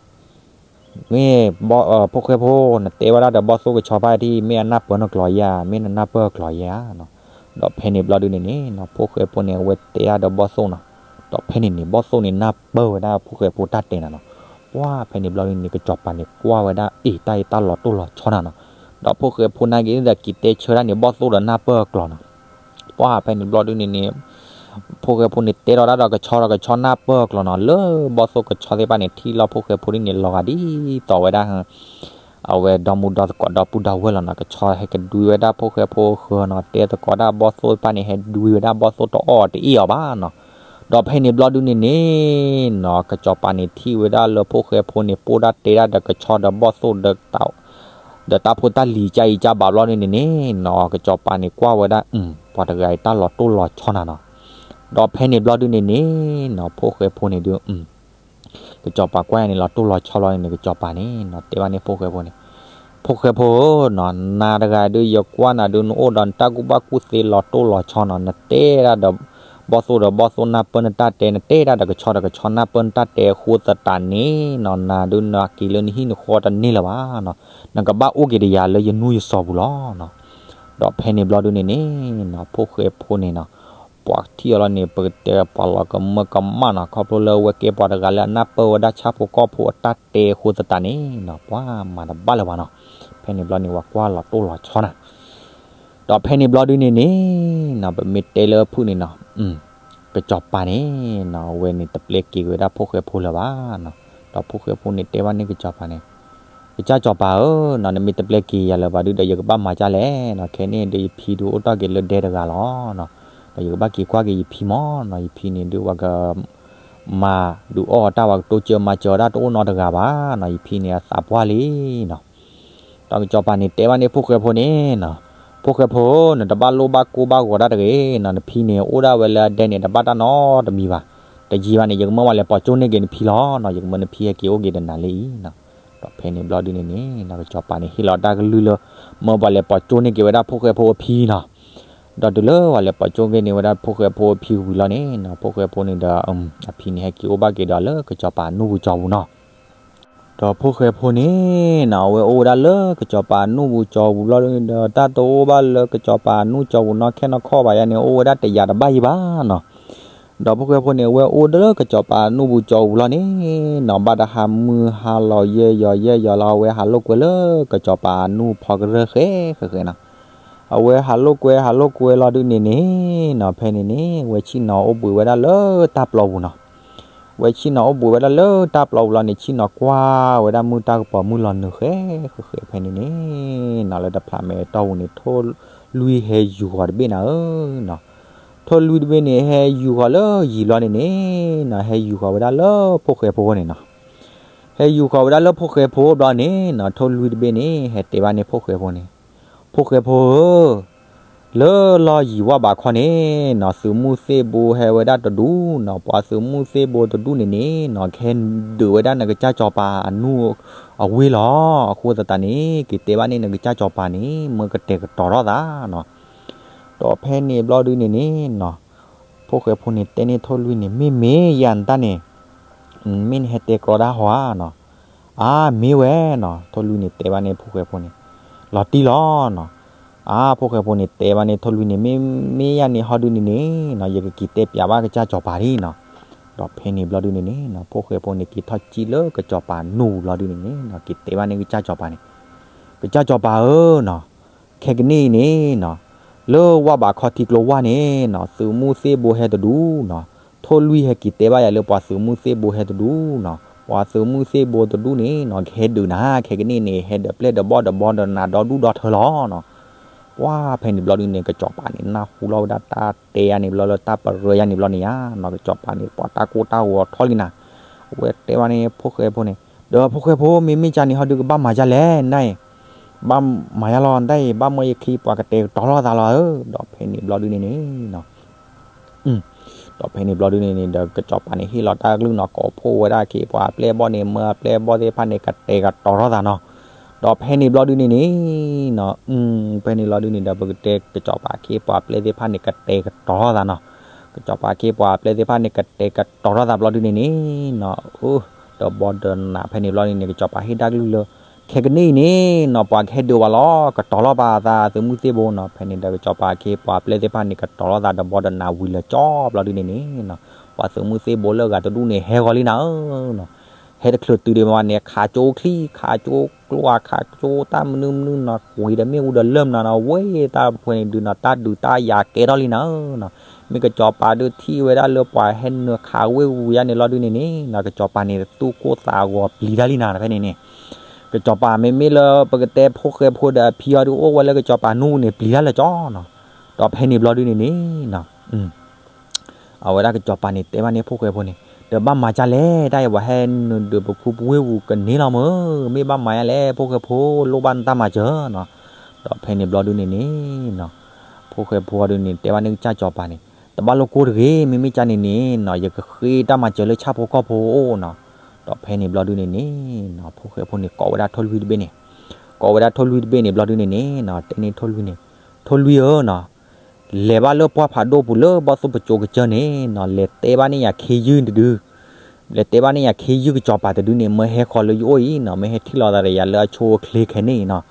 မ့ၢ် ဖိၣ်ဃဲဖိ နတဲဝဲဒၣ်ဒီးဘီၣ်သိၣ်ကဆီဖါတံၢ် မ့ၢ်အနၢ်ပၢၢ်နကျိာ်ယဲဧါ မ့ၢ်နနၢ်ပၢၢ်ကျိာ်ယဲဧါနီၤ. ဒီးဖဲန့ၣ်ဘျီဒုန့ၣ်န့ၣ်နီၤ ဖိၣ်ဃဲဖိန့ၣ် အဝဲတဲဒၣ်ဒီးဘီၣ်သိၣ်နီၤ. ဒီးဖဲန့ၣ်န့ၣ် ဘီၣ်သိၣ်န့ၣ်နၢ်ပၢၢ်ဝဲဒၣ်ဖိၣ်ဃဲဖိတၢ်တဲနၤနီၤ. ပှၢ်ဖဲန့ၣ်ဘျီဒုန့ၣ် ကစီၤပၤန့ၣ်ကွၢ်ဝဲဒၣ် အ့ၣ် တၢ်အံၤတၢ်လီၤတိၢ်လီၤဆီနၤနီၤ. ဒီးဖိၣ်ဃဲဖိနာ်က့ၤဒီးက့ၤတဲဆၢဒၣ်န့ၣ် ဘီၣ်သိၣ်ဒီးနၢ်ပၢၢ်အကျိာ်နီၤ. ပှၢ်ဖဲန့ၣ်ဘျီဒုန့ၣ်န့ၣ် ဖိၣ်ဃဲဖိန့ၣ်တဲထီၣ်ဒၣ်ဒီးကဆီဒီးကဆီနၢ်ပၢၢ်အကျိာ်နီၤ. လၢဘီၣ်သိၣ်ကဆီသ့ၣ်တဖၣ်န့ၣ် ထံၣ်လီၤဖိၣ်ဃဲဖိဒ်န့ၣ် လီၤဂာ်ဒ်သိးဝဲဒၣ် အဝဲဒီမူဒီသကိးဒီပုၢ်ဒီဝဲၢ်လီၤနီၤ. ကဆီဟဲကဒွံဝဲဒၣ်ဖိၣ်ဃဲဖိဃၢၤနီၤ. တဲသကိးဒၣ်ဘီၣ်သိၣ်တဖၣ်န့ၣ် ဟဲဒွံဝဲဒၣ်ဘီၣ်သိၣ်တအီၣ်တအ့ၣ်အီၤဘၣ်နီၤ. ဒီးဖဲန့ၣ်ဘျီဒုန့ၣ်န့ၣ်နီၤ ကစီၤပၤန့ၣ်ထံၣ်ဝဲဒၣ်လၢဖိၣ်ဃဲဖိန့ၣ် ပိၢ်ဒၣ်တဲဒၣ်ဒီးကဆီဒီးဘီၣ်သိၣ်ဒီး ဒီးတၢ်ဖိတၢ်လံၤကၢ်အံၤကၢ်ဘၣ်ဘျီဒုန့ၣ်န့ၣ်နီၤ ကစီၤပၤန့ၣ်ကွၢ်ဝဲဒၣ် ပှၤတဂၤအံၤတၢ်လီၤတိၢ်လီၤဆီနၤနီၤ. ဒီးဖဲန့ၣ်ဘျီဒုန့ၣ်န့ၣ်နီၤ ဖိၣ်ဃဲဖိန့ၣ်ဒုး ကစီၤပၤကွၢ်ယၤန့ၣ်လီၤတိၢ်လီၤဆီဘျီန့ၣ် ကစီၤပၤန့ၣ်နီၤ တဲဘၣ်န့ၣ်ဖိၣ်ဃဲဖိန့ၣ်, ဖိၣ်ဃဲဖိဧၢနီၤ, နၤတဂၤဒုး ယကွၢ်နၤဒုး နအိၣ်ဒီးနတၢ်ကူၣ်ဘၣ်ကူၣ်သ့လီၤတိၢ်လီၤဆီနီၤ, နတဲဒၣ်ဒီး ဘီၣ်သိၣ်ဒီးဘီၣ်သိၣ်နၢ်ပၢၢ်နတၢ်တဲ, နတဲဒၣ်ဒီးကဆီဒီးကဆီနၢ်ပၢၢ်နတၢ်တဲအဃိသတးန့ၣ်နီၤ, နၤဒုးနက့ၤလၢနဟံၣ်နဃီတန့ၢ်လၢၤဘၣ်နီၤ, နကဘၣ်အိၣ်က့ၤဒီးယၤလၢယနူယစီၤပူၤလီၤနီၤ. ဒီးဖဲန့ၣ်ဘျီဒုးန့ၣ်န့ၣ်နီၤ ဖိၣ်ဃဲဖိန့ၣ်နီၤ ပှၤထံၣ်အီၤလီၤန့ၣ် ပကတဲပှၤလီၤကမၢကမၣ်နီၤ, ခီဖျိလၢအဝဲကဲပှၤတဂၤလၢအနၢ်ပၢၢ်ဝဲဒၣ်ဆၣ်ဖိကီၢ်ဖိအတၢ်တဲအဃိသတးန့ၣ်နီၤ, ပှၤမၤတဘၣ်လၢၤဘၣ်နီၤ. ဖဲန့ၣ်ဘျီန့ၣ် ပှၤကွၢ်လီၤတိၢ်လီၤဆီနၤ. ဒီးဖဲန့ၣ်ဘျီဒုးန့ၣ်န့ၣ်နီၤ ပမ့ၢ်တဲလၢဖုၣ်န့ၣ်နီၤ ကစီၤပၤန့ၣ်နီၤ အဝဲန့ၣ်တပျဲက့ၤဝဲဒၣ်ဖိၣ်ဃဲဖိလၢၤဘၣ်နီၤ. ဒီးဖိၣ်ဃဲဖိန့ၣ်တဲဘၣ်န့ၣ်ကစီၤပၤန့ၣ်, ကစၢ်စီၤပၤဧၢနီၤ, နမ့ၢ်တပျဲက့ၤယၤလၢၤဘၣ်ဒုးဒီး ယကဘၣ်မၤဒ်လဲၣ်နီၤ, ခဲန့ၣ်ဒုးယဖံဒုးအိၣ်ထီၣ်က့ၤလၢဒဲတဂၤလီၤနီၤ. ဒီးယကဘၣ်က့ၤကွၢ်က့ၤယဖံမၢ်နီၤ, ယဖံန့ၣ်ဒုးပှၤက မၤဒုးအီၣ်တၢ် ပှၤကတိစၢၤမၤစၢၤတၢ်တအိၣ်နီတဂၤဘၣ်နီၤ, ယဖံန့ၣ်အသးပှၢ်လံနီၤ. ဒီးကစီၤပၤန့ၣ်တဲဘၣ်န့ၣ်ဖိၣ်ဃဲဖိန့ၣ်နီၤ, ဖိၣ်ဃဲဖိဧၢ, နတဘၣ်လိၣ်ဘၣ်ကိၢ်ဘၣ်ဂီၤတၢ်တဂ့ၤနီၤ, နဖံန့ၣ်အိၣ်ဒၣ်ဝဲလၢအဒဲန့ၣ် တဘၣ်တၢ်နီတမံၤဘၣ်. တယံာ်ဘၣ်န့ၣ် ယကမၢပှၤလဲၤပိာ်ကၠိန့ၢ်က့ၤနဖံလီၤနီၤ, ယကမၢနဖံဟဲက့ၤအိၣ်က့ၤဒီးနၤလၢအံၤနီၤ. ဒီးဖဲန့ၣ်ဘျီဒုးန့ၣ်န့ၣ်နီၤ ကစီၤပၤန့ၣ် ဟ့ၣ်လီၤတၢ်ကလုၢ်လၢ မၢပှၤလဲၤပိာ်ကၠိန့ၢ်က့ၤဝဲဒၣ်ဖိၣ်ဃဲဖိအဖံနီၤ. ဒီးတုၤလၢပှၤလဲၤပိာ်ကၠိက့ၤန့ၢ်ဝဲဒၣ်ဖိၣ်ဃဲဖိအဖံဝံၤလီၤန့ၣ်နီၤ, ဖိၣ်ဃဲဖိန့ၣ်ဒီး အဖံန့ၣ်ဟဲက့ၤအိၣ်ဘၣ်က့ၤဒီးလၢကစီၤပၤနူၢ်ပူၤကၠီပူၤနီၤ. ဒီးဖိၣ်ဃဲဖိန့ၣ်နီၤ အဝဲအိၣ်ဝဲဒၣ်လၢကစီၤပၤနူၢ်ပူၤကၠီပူၤဘျီဒုးန့ၣ်ဒီး တၢ်တအိၣ်ဘၣ်လၢကစီၤပၤနူၢ်ကၠီပူၤနီၢ်ခဲနီၢ်ခီဘၣ်ယါန့ၣ် အိၣ်ဝဲဒၣ်တယာ်တဘၣ်ယံၤဘၣ်နီၤ. ဒီးဖိၣ်ဃဲဖိန့ၣ် အဝဲအိၣ်လၢကစီၤပၤနူၢ်ပူၤကၠီပူၤလီၤန့ၣ်နီၤ, ဘၣ်တဟါမုၢ်ဟါလီၤယဲၢ်ယီၤယဲၢ်ယီၤလီၤ အဝဲဟးလိာ်ကွဲလၢကစီၤပၤနူၢ်ဖီကရၢၢ်ဃဲဃဲဃဲနီၤ. အဝဲဟးလိာ်ကွဲဟးလိာ်ကွဲလီၤဒုးန့ၣ်န့ၣ်နီၤ ဖဲန့ၣ်န့ၣ် အဝဲဆ့ၣ်နီၤအိၣ်ဘှံးဝဲဒၣ်လၢတၢ်ပျီပူၤနီၤ. ဝဲဆ့ၣ်နီၤအိၣ်ဘှံးဝဲဒၣ်လၢတၢ်ပျီပူၤလီၤန့ၣ် ဆ့ၣ်နီၤကွၢ်ဝဲဒၣ်မုၢ်တၢ်ကပီၤမုၢ်လီၤနုာ်ဃဲဃဲဃဲဖဲန့ၣ်န့ၣ်နီၤ, လၢတဖျးမဲာ်တီၢ်ပူၤန့ၣ် ထိၣ်လွံၢ်ဟဲယူၤဃီၤတဘ့ၣ်နၤဧၢနီၤ. ထိၣ်လွံၢ်တဘ့ၣ်န့ၣ် ဟဲယူၤဃီၤလၢယံၤလီၤန့ၣ်န့ၣ်နီၤ, ဟဲယူၤဃီၤဝဲဒၣ်လၢဖိၣ်ဃဲဖိန့ၣ်နီၤ. ဟဲယူၤဃီၤဝဲဒၣ်လၢဖိၣ်ဃဲဖိဘျီန့ၣ်နီၤ, ထိၣ်လွံၢ်တဘ့ၣ်န့ၣ် ဟဲတဲဘၣ်န့ၣ်ဖိၣ်ဃဲဖိန့ၣ်, ဖိၣ်ဃဲဖိဧၢ, လၢလီၢ်ယံၤဝၣ်ဘးခီန့ၣ်နီၤ သုးမုၢ်သ့ၣ်ဘိဟဲဝဲဒၣ်တဒူနီၤ, ပှၤသုးမုၢ်သ့ၣ်ဘိတဒူန့ၣ်န့ၣ်နီၤ ကဟဲဒုးဝဲဒၣ်နကစၢ်စီၤပၤအနူၢ်အဝ့ၢ်လီၤ. အဃိသတးန့ၣ် က့ၤတဲဘၣ်န့ၣ်နကစၢ်စီၤပၤန့ၣ် မၢကတဲာ်ကတီၤထီၣ်သးနီၤ. ဒီးဖဲန့ၣ်ဘျီဒုးန့ၣ်န့ၣ်နီၤ ဖိၣ်ဃဲဖိန့ၣ်တဲန့ၢ်ထိၣ်လွံၢ်န့ၣ် မ့ၢ်မ့ၢ်ယၤနတၢ်န့ၣ် မ့ၢ်နဟဲတဲကြီဒၣ်ဟီဧါနီၤ. အါ မ့ၢ်ဝဲနီၤ, ထိၣ်လွံၢ်န့ၣ်တဲဘၣ်န့ၣ်ဖိၣ်ဃဲဖိန့ၣ် လီၤတံၢ်လီၤနီၤ. အါ ဖိၣ်ဃဲဖိန့ၣ်တဲဘၣ်န့ၣ်ထိၣ်လွံၢ်န့ၣ် မ့ၢ်မ့ၢ်ယၤန့ၣ်ဟီဒုးန့ၣ်န့ၣ်နီၤ ယကက့ၤတဲပျးဘၣ်ကစၢ်စီၤပၤလံနီၤ. ဒီးဖဲန့ၣ်ဘျီဒုးန့ၣ်န့ၣ်နီၤ ဖိၣ်ဃဲဖိန့ၣ်က့ၤထီၣ်စံၣ်လၢကစၢ်စီၤပၤနူၢ်ပူၤလီၤဒုးန့ၣ်န့ၣ်နီၤ က့ၤတဲဘၣ်န့ၣ်ကစၢ်စီၤပၤန့ၣ်, ကစၢ်စီၤပၤဧၢနီၤ, ခဲကနံၣ်အံၤန့ၣ်နီၤ လၢဝၣ်ဘးခီထံကျိဝၣ်န့ၣ်နီၤ သုးမုၢ်သ့ၣ်ဘိဟဲတဒူနီၤ, ထိၣ်လွံၢ်ဟဲက့ၤတဲဘၣ်ယၤလၢပှၤသုးမုၢ်သ့ၣ်ဘိဟဲတဒူနီၤ, ပှၤသုးမုၢ်သ့ၣ်ဘိတဒူန့ၣ်နီၤ ကဟဲဒုးနၤ ခဲကနံၣ်န့ၣ် ဟဲဒီးပျဲၢ်ဒီးဘီၣ်ဒီးဘီဒီးနၤဒီဒူၣ်ဒီထၢလီၤနီၤ. ပှၢ်ဖဲန့ၣ်ဘျီဒုးန့ၣ် ကစီၤပၤန့ၣ် နၢ်ဟူလီၤဝဲဒၣ်တၢ်တဲယါန့ၣ်ဘျီလၢတၢ်ပရၢယါန့ၣ်ဘျီန့ၣ်ဧါနီၤ ကစီၤပၤန့ၣ် ပှၤတၢ်ကိၢ်တၢ်ဂီၤထီၣ်လံနၤ. အဝဲတဲဘၣ်န့ၣ်ဖိၣ်ဃဲဖိန့ၣ် ဒီးဖိၣ်ဃဲဖိ မ့မ့ၢ်ကန့ၣ်ဟီဒုး ကဘၣ်မၤယါလဲၣ်နတၢ်အံၤ, ဘၣ်မၤယါလီၤနတၢ်အံၤ ဘၣ်မၢယခံပှၤကတဲာ်ကတီၤထီၣ်သးလီၤဧၢ. ဒီးဖဲန့ၣ်ဘျီဒုးန့ၣ်န့ၣ်နီၤ ဒီးဖဲန့ၣ်ဘျီဒုန့ၣ်န့ၣ် ဒီးကစီၤပၤန့ၣ်ဟ့ၣ်လီၤတၢ်ကလုၢ်နီၤ ကိးဖှိၣ်ဝဲဒၣ်ခ့ပှၤပျဲၢ်ဘီၣ်န့ၣ် မၢအပျဲၢ်ဘီၣ်သ့ၣ်တဖၣ်န့ၣ် ကတဲာ်ကတီၤထီၣ်သးနီၤ. ဒီးဖဲန့ၣ်ဘျီဒုန့ၣ်န့ၣ် ဖဲန့ၣ်ဘျီဒုန့ၣ်ဒီး ပကတဲကစီၤပၤခ့ပှၤပျဲၢ်သ့ၣ်တဖၣ်န့ၣ် ကတဲာ်ကတီၤထီၣ်သးနီၤ. ကစီၤပၤခ့ပှၤပျဲၢ်သ့ၣ်တဖၣ်န့ၣ် ကတဲာ်ကတီၤထီၣ်သးဘျီဒုန့ၣ်န့ၣ်နီၤ တဘီဒီးနး ဖဲန့ၣ်ဘျီဒုန့ၣ် ကစီၤပၤဟ့ၣ်တၢ်ကလုၢ်လၢ ခဲကနံၣ်အံၤန့ၣ်နီၤ ပှၤကဟဲဒုးဝဲလီၤ ကတီၤလီၤပာ်သးသုးမုၢ်သ့ၣ်ဘိနီၤ. ဖဲန့ၣ်ဒီးကစီၤပၤခ့ပှၤပျဲၢ်သ့ၣ်တဖၣ်န့ၣ် ကတီၤလီၤသးတဘီဒီးနးဝံၤလၢာ်ကၠီဘျီဒုန့ၣ်န့ၣ်နီၤ ပှၤသုးမုၢ်သ့ၣ်ဘိလၢအဂၤတဒူၣ်န့ၣ် ဟဲဂီၤလံနၤဧၢနီၤ. ဟဲတချုးတုၤဒံးဘၣ်န့ၣ် ခးကၠိချံ ခးကၠိကျိ ခးကၠိတၢ်မနုၤမနုၤနီၤ ကွံာ်ဒီးမ့ၣ်အူဒီးလၢၢ်မနၤနီၤ ဝဲတၢ်ဖဲန့ၣ်ဒုးနီၤ တၢ်ဒုးတၢ်ယၤကဲထီၣ်လံနၤဧၢနီၤ. မ့ၢ်ကစီၤပၤဒုးထံၣ်ဝဲဒၣ်လၢပှၤဟဲနုာ်ခးဝ့ၢ်ဝံၤယါန့ၣ်ဘျီဒုန့ၣ်န့ၣ်နီၤ ကစီၤပၤန့ၣ် သူၣ်ကိၢ်သးဂီၤပျံၤတၢ်လံနၤ ဖဲန့ၣ်န့ၣ် ကစီၤပၤမ့မ့ၢ်လၢပကတဲဖိၣ်ဃဲဖိဒီးအဖံအီၤဒုးအိၣ်ဝဲလၢကစီၤပၤနူၢ်ပူၤန့ၣ် ပျံၤတၢ်လၢာ်ကၠီနီၤ. ဒီးဖဲန့ၣ်ဘျီဒုန့ၣ်န့ၣ်နီၤ အဝဲဒၣ်ကစီၤပၤန့ၣ်တဲဘၣ်န့ၣ်ဖိၣ်ဃဲဖိန့ၣ် ဒီးဘၣ်မၤဒ်လဲၣ် တၢ်အံၤပှၤဟဲနုာ်ဒုးပခူပဝ့ၢ်ပူၤကန့ၢ်လီၤမၢ်, မ့ၢ်ဘၣ်မၤဒ်လဲၣ် ဖိၣ်ဃဲဖိ လိၣ်ဘၣ်နတၢ်မၤစၢၤနီၤ. ဒီးဖဲန့ၣ်ဘျီဒုန့ၣ်န့ၣ်နီၤ ဖိၣ်ဃဲဖိဒုန့ၣ် တဲဘၣ်န့ၣ်ကစၢ်စီၤပၤန့ၣ် တဘၣ်လိၣ်ကိၢ်တဂ့ၤ, မ့မ့ၢ်ကန့ၣ်န့ၣ်နီၤ ယကဃ့တၢ်မၤစၢၤလၢဆၣ်ဖိကီၢ်ဖိအအိၣ်နီၤ. ဒီးဖဲန့ၣ်ဘျီဒုန့ၣ်န့ၣ်နီၤ ဖိၣ်ဃဲဖိန့ၣ် ကိးဝဲဒၣ်ထိၣ်လွံၢ်တဘ့ၣ်န့ၣ်, ကိးဝဲဒၣ်ထိၣ်လွံၢ်တဘ့ၣ်န့ၣ်ဘျီဒုန့ၣ်န့ၣ်နီၤ တဲန့ၢ်ထိၣ်လွံၢ်န့ၣ်, ထိၣ်လွံၢ်ဧၢနီၤ လဲၤဘၣ်လၢပှၢ်ဖးဒိၣ်ပူၤလၢဘီၣ်သိၣ်ပစိၤကစၢၢ်န့ၣ်နီၤ လဲၤတဲဘၣ်န့ၢ်ယၤခ့ယုၢ်တဒု, လဲၤတဲဘၣ်န့ၢ်ယၤခ့ယုၢ်ကစီၤပၤတဒုန့ၣ် မၢဟဲဃီၤလၢယအိၣ်အံၤနီၤ မၢဟဲထံၣ်လိာ်သးဒီးယၤလၢအဆိအချ့ခဲန့ၣ်အံၤနီၤ.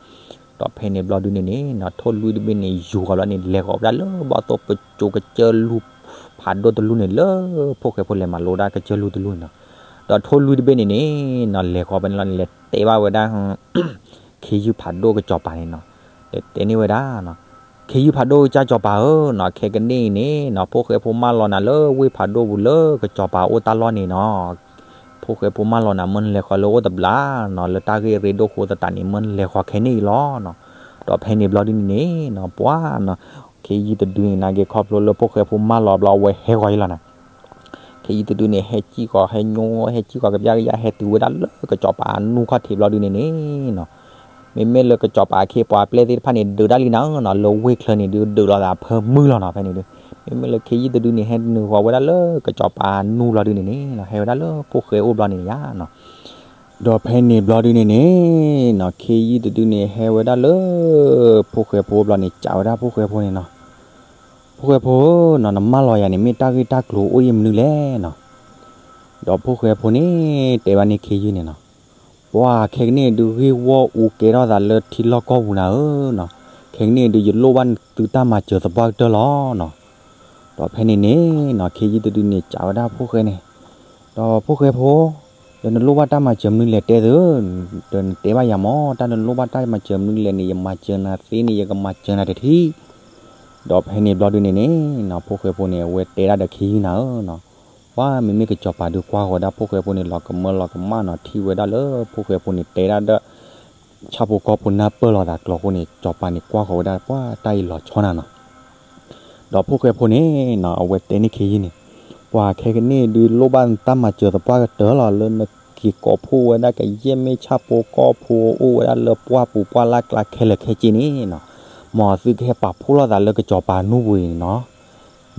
ဒီးဖဲန့ၣ်ဘျီဒုန့ၣ်န့ၣ်နီၤ ထိၣ်လွံၢ်တဘ့ၣ်န့ၣ် ယူၤဃီၤဘျီန့ၣ် လဲၤဃီၤဝဲဒၣ်လၢဘီၣ်သိၣ်ပစိၤကစၢၢ်လူၤဖးဒိၣ်တလူၤန့ၣ် လၢဖိၣ်ဃဲဖိလဲၤမၤလိဒၣ်ကစၢၢ်လူၤတလူၤန့ၣ်နီၤ. ဒီးထိၣ်လွံၢ်တဘ့ၣ်န့ၣ်န့ၣ်နီၤ လဲၤဃီၤဖဲန့ၣ်လီၤန့ၣ် လဲၤတဲဘၣ်ဝဲဒၣ် ခ့ယုၢ်ဖးဒိၣ်ကစီၤပၤန့ၣ်နီၤ, တဲန့ၢ်ဝဲဒၣ်နီၤ, ခ့ယုၢ်ဖးဒိၣ်ကစၢ်စီၤပၤဧၢနီၤ ခဲကနံၣ်အံၤန့ၣ်နီၤ ဖိၣ်ဃဲဖိမၢလီၤနၤလၢဝ့ၢ်ဖးဒိၣ်ပူၤလၢကစီၤပၤအိၣ်တၢ်လီၢ်န့ၣ်နီၤ ဖိၣ်ဃဲဖိမၢလီၤနၤ မၢနလဲၤဃီၤလၢအအိၣ်တဘျီနီၤ လၢတၢ်ဂ့ၢ်အရ့ဒိၣ်အဃိသတးန့ၣ် မၢနလဲၤဃီၤခဲန့ၣ်အံၤလီၤနီၤ. ဒီးဖဲန့ၣ်ဘျီဒုန့ၣ်န့ၣ်နီၤ ပှၤနီၤ ခ့ယုၢ်တဒုန့ၣ် နာ်က့ခီဖျိလၢဖိၣ်ဃဲဖိမၢလီၤဘျီ အဝဲဟဲဃီၤအံၤလီၤနီၤ. ခ့ယုၢ်တဒုန့ၣ် ဟဲစံၣ်ဃီၤ ဟဲညိ ဟဲစံၣ်ဃီၤကပျၢ်ကယၤ ဟဲတုၤဝဲဒၣ်လၢကစီၤပၤအနူၢ်ခီၣ်ထံးဘျီဒုန့ၣ်န့ၣ်နီၤ မ့မ့ၢ်လၢကစီၤပၤအခ့အပှၤအပျဲၢ်သ့ၣ်တဖၣ်န့ၣ် ဒုးတၢ်လံနၤနီၤ လၢဝ့ၢ်ချၢန့ၣ်ဒုး ဒုးလိာ်သးဖၢမုၢ်လီၤနီၤ ဖဲန့ၣ်ဒုး. မ့မ့ၢ်လၢခ့ယုၢ်တဒုန့ၣ် ဟဲနုာ်ဃီၤဝဲဒၣ်လၢကစီၤပၤအနူၢ်ဘျီဒုန့ၣ်န့ၣ်နီၤ ဟဲဝဲဒၣ်လၢဖိၣ်ဃဲအိၣ်ဘျီန့ၣ်ယါနီၤ. ဒီးဖဲန့ၣ်ဘျီဒုန့ၣ်န့ၣ်နီၤ ခ့ယုၢ်တဒုန့ၣ် ဟဲဝဲဒၣ်လၢ ဖိၣ်ဃဲဖိဘျီန့ၣ် စံးဝဲဒၣ်ဖိၣ်ဃဲဖိန့ၣ်နီၤ, ဖိၣ်ဃဲဖိဧၢနီၤ နမၢလီၤယၤန့ၣ် မ့ၢ်တၢ်ဂ့ၢ်တၢ်ကျိၤအိၣ်အံၤမနုၤလဲၣ်နီၤ. ဒီးဖိၣ်ဃဲဖိန့ၣ် တဲဘၣ်န့ၢ်ခ့ယုၢ်န့ၣ်နီၤ, ပှၤခဲကနံၣ်ဒုးဂ့ၢ်ဝီၢ်အူကဲထီၣ်သးလၢထံလီၢ်ကီၢ်ပူၤနၤဧၢနီၤ, ခဲကနံၣ်ဒုးယလိၣ်ဘၣ်သုတၢ်မၤစၢၤသပှၢ်ကတၢၢ်လီၤနီၤ. ဒီးဖဲန့ၣ်န့ၣ်နီၤ ခ့ယုၢ်တဒုန့ၣ် စံးဝဲဒၣ်ဖိၣ်ဃဲန့ၣ်, ဒီးဖိၣ်ဃဲဖိ ဒီးနလိၣ်ဘၣ်တၢ်မၤစၢၤမနုၤလဲၣ်တဲသု, ဒီးနတဲဘၣ်ယၤမၢ် တၢ်နလိၣ်ဘၣ်တၢ်မၤစၢၤမနုၤလဲၣ်န့ၣ် ယမၤစၢၤနၤသ့န့ၣ် ယကမၤစၢၤနၤတထံၣ်. ဒီးဖဲန့ၣ်ဘျီဒုန့ၣ်န့ၣ်နီၤ ဖိၣ်ဃဲဖိန့ၣ် အဝဲတဲဒၣ်ဒီးခ့ယုၢ်နၤဧၢနီၤ, ပှၤမ့မ့ၢ်ကစီၤပၤဒုးကွၢ်ဃီၤဒၣ်ဖိၣ်ဃဲဖိန့ၣ် လီၤကမၢလီၤကမၣ်နီၤ ထံၣ်ဝဲဒၣ်လၢဖိၣ်ဃဲဖိန့ၣ် တဲဒၣ်ဒီး ဆၣ်ဖိကီၢ်ဖိနၢ်ပၢၢ်လိာ်သးကျိၤအဃိန့ၣ် စီၤပၤန့ၣ်ကွၢ်ဃီၤဝဲဒၣ် ပှၤတၢ်အံၤလီၤဆီနၤနီၤ. ဒီးဖိၣ်ဃဲဖိန့ၣ်နီၤ အဝဲတဲန့ၢ်ခ့ယုၢ်န့ၣ်, ပှၤခဲကနံၣ်ဒုးလိၣ်ဘၣ်နတၢ်မၤစၢၤသပှၢ်ကတၢၢ်လီၤ လၢနက့ၤကိးဖှိၣ်ဝဲဒၣ်ကယဲၢ်မ့ၢ်ဆၣ်ဖိကီၢ်ဖိအိၣ်ဝဲဒၣ်လၢပှၢ်ပူၤပှၢ်လၢ်ကျါခဲလၢာ်ခဲဆ့န့ၣ်နီၤ, မ်သုကဟဲပာ်ဖှိၣ်လိာ်သးလၢကစီၤပၤနူၢ်ပူၤအံၤန့ၣ်နီၤ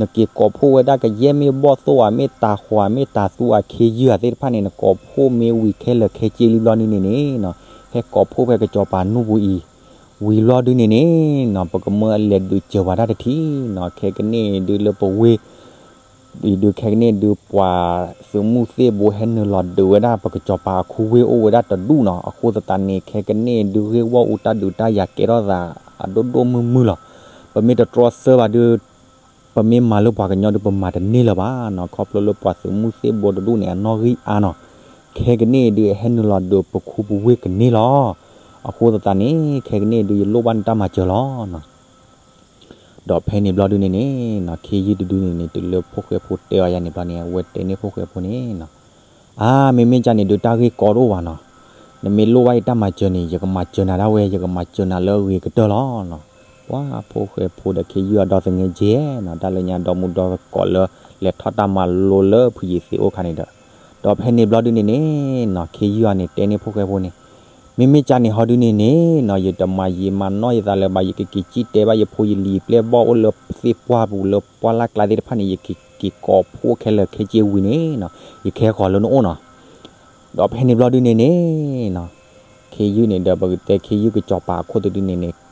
နက့ၤကိးဖှိၣ်ဝဲဒၣ်ကယဲၢ်မ့ၢ်ဘီၣ်သိၣ်ဧါ မ့ၢ်တၤဃီၤဧါ မ့ၢ်တၤသူဧါ ခ့ယုၢ်ဧါသ့ၣ်တဖၣ်န့ၣ် နကိးဖှိၣ်မ့ၢ်ဝံၤခဲလၢာ်ခဲဆ့လံဘျီဒုန့ၣ်န့ၣ်နီၤ ဟဲကိးဖှိၣ်ဖဲကစီၤပၤနူၢ်ပူၤအံၤ ဝံၤဘျီဒုန့ၣ်န့ၣ်နီၤ ပကမၢအလဲၤဒုးစၢၤပှၤတၢ်တထံၣ်နီၤ ခဲကနံၣ်ဒုးလၢပဝ့ၢ် အံၤဒုးခဲကနံၣ်ဒုးပှၤသုးမုၢ်သ့ၣ်ဘိဟဲနုာ်လီၤဒုးဝဲဒၣ် ပကစီၤပၤအခူဝ့ၢ်အိၣ်ဝဲဒၣ်တဒူၣ်နီၤ အဃိသတးန့ၣ် ခဲကနံၣ်ဒုးဂ့ၢ်ဝီၢ်အူတၢ်ဒုးတၢ်ယၤကဲထီၣ်သး အဒိၣ်ဒိၣ်မုၢ်မုၢ်လီၤ. ပမ့ၢ်တတြီဆၢဘၣ်ဒုး ပမ့ၢ်မၤလၢပှၤကညီဒုး ပမၤတန့ၢ်လၢၤဘၣ်နီၤ ခီဖျိလၢပှၤသုးမုၢ်သ့ၣ်ဘိတဒူၣ်န့ၣ် အနီၣ်ဂံၢ်အါနီၤ ခဲကနံၣ်ဒုးဟဲနုာ်လီၤဒုးပခူပဝ့ၢ်ကန့ၢ်လီၤ. အဃိသတးန့ၣ် ခဲကနံၣ်ဒုးယလိၣ်ဘၣ်နတၢ်မၤစၢၤလီၤနီၤ ဒီးဖဲန့ၣ်ဘျီဒုန့ၣ်န့ၣ်နီၤ ခ့ယုၢ်တဒုန့ၣ်န့ၣ် တုၤလၢဖိၣ်ဃဲဖိတဲအီၤယၤန့ၣ်ဘျီန့ၣ် အဝဲတဲန့ၢ်ဖိၣ်ဃဲဖိန့ၣ်နီၤ အါ မ့မ့ၢ်ကန့ၣ်ဒုးတၢ်ဂ့ၢ်ကီတအိၣ်ဘၣ်နီၤ နမ့ၢ်လိၣ်ဘၣ်ယတၢ်မၤစၢၤန့ၣ် ယကမၤစၢၤနၤဒၣ်ဝဲ ယကမၤစၢၤနၤလၢအဂ့ၤကတၢၢ်လီၤနီၤ ပှၤဖိၣ်ဃဲဖိဒီးခ့ယုၢ်အဒီသငဲးကဲနီၤ တၢ်လၢညါဒီမုၢ်ဒီသကိးလၢ လဲၤထီၣ်တၢ်မၤလိလၢဖုယံၤသ့ၣ်အိၣ်ခါန့ၣ်ဒီး ဒီးဖဲန့ၣ်ဘျီဒုန့ၣ်န့ၣ်နီၤ ခ့ယုၢ်အီၤန့ၣ်တဲန့ၢ်ဖိၣ်ဃဲဖိန့ၣ် မ့မ့ၢ်ကန့ၣ်ဟီဒုန့ၣ်န့ၣ်နီၤ ယတမၤယံာ်မၤနီၢ်ယသးလၢၤဘၣ် ယကက့ၤစံၣ်တဲဘၣ်ယဖိယလံၤပျဲၢ်ဘီၣ်အိၣ်လၢသ့ၣ်ပှၢ်ပူၤလၢပှၢ်လၢ်ကျါသ့ၣ်တဖၣ်န့ၣ် ယက့ၤ က့ၤကိးဖှိၣ်ခဲလၢာ်ခဲဆ့ဝံၤန့ၣ်နီၤ, ယကဟဲဃီၤလၢနအိၣ်နီၤ. ဒီးဖဲန့ၣ်ဘျီဒုန့ၣ်န့ၣ်နီၤ, ခ့ယုၢ်န့ၣ်ဒီး ပကတဲခ့ယုၢ်ကစီၤပၤအခိၣ်တဒုန့ၣ်န့ၣ်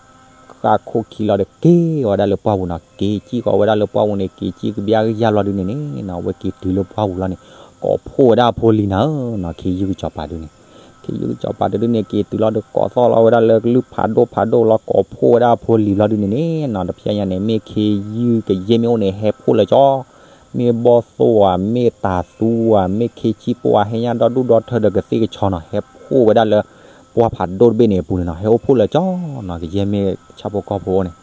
ဃၣ်ခိၣ်ခံလီၤဒီးက့ၤဝဲဒၣ်လၢပှၢ်ပူၤနီၤ, က့ၤစံၣ်ဃီၤဝဲဒၣ်လၢပှၢ်ပူၤန့ၣ် က့ၤစံၣ်ကဘျါကယၢ်ဘျီဒုန့ၣ်န့ၣ်နီၤ, အဝဲက့ၤတုၤလၢပှၢ်ပူၤလီၤန့ၣ် ကိးဖှိၣ်ဝဲဒၣ်အဖိလံၤနၤဧၢနီၤ, ခ့ယုၢ်ကစီၤပၤဒုန့ၣ်, ခ့ယုၢ်ကစီၤပၤတဒုန့ၣ် က့ၤတုၤလီၤဒီးကိးသီၣ်လီၤဝဲဒၣ်လၢကလုၢ်ဖးဒိၣ်ဖးဒိၣ်လီၤ ကိးဖှိၣ်ဝဲဒၣ်အဖိလံၤဘျီဒုန့ၣ်န့ၣ်နီၤ, တဖျဲညါန့ၣ် မ့ၢ်ခ့ယုၢ်ကယဲၢ်မ့ၢ်အိၣ်န့ၣ် ဟဲဖှိၣ်လၢကၠီ မ့ၢ်ဘီၣ်သိၣ်ဧါ, မ့ၢ်တၤသူဧါ, မ့ၢ်ခ့ဆံၣ်ပိၢ်ဧါ, ဟဲညါဒီဒူၣ်ဒီထၢဒီးကသ့ၣ်ကဆီနီၤ, ဟဲဖှိၣ်ဝဲဒၣ်လၢပှၢ်ဖးဒိၣ်တဘ့ၣ်န့ၣ်အပူၤန့ၣ်နီၤ, ဟဲအိၣ်ဖှိၣ်လၢကၠီနီၤ, ကယဲၢ်မ့ၢ်ဆၣ်ဖိကီၢ်ဖိန့ၣ်.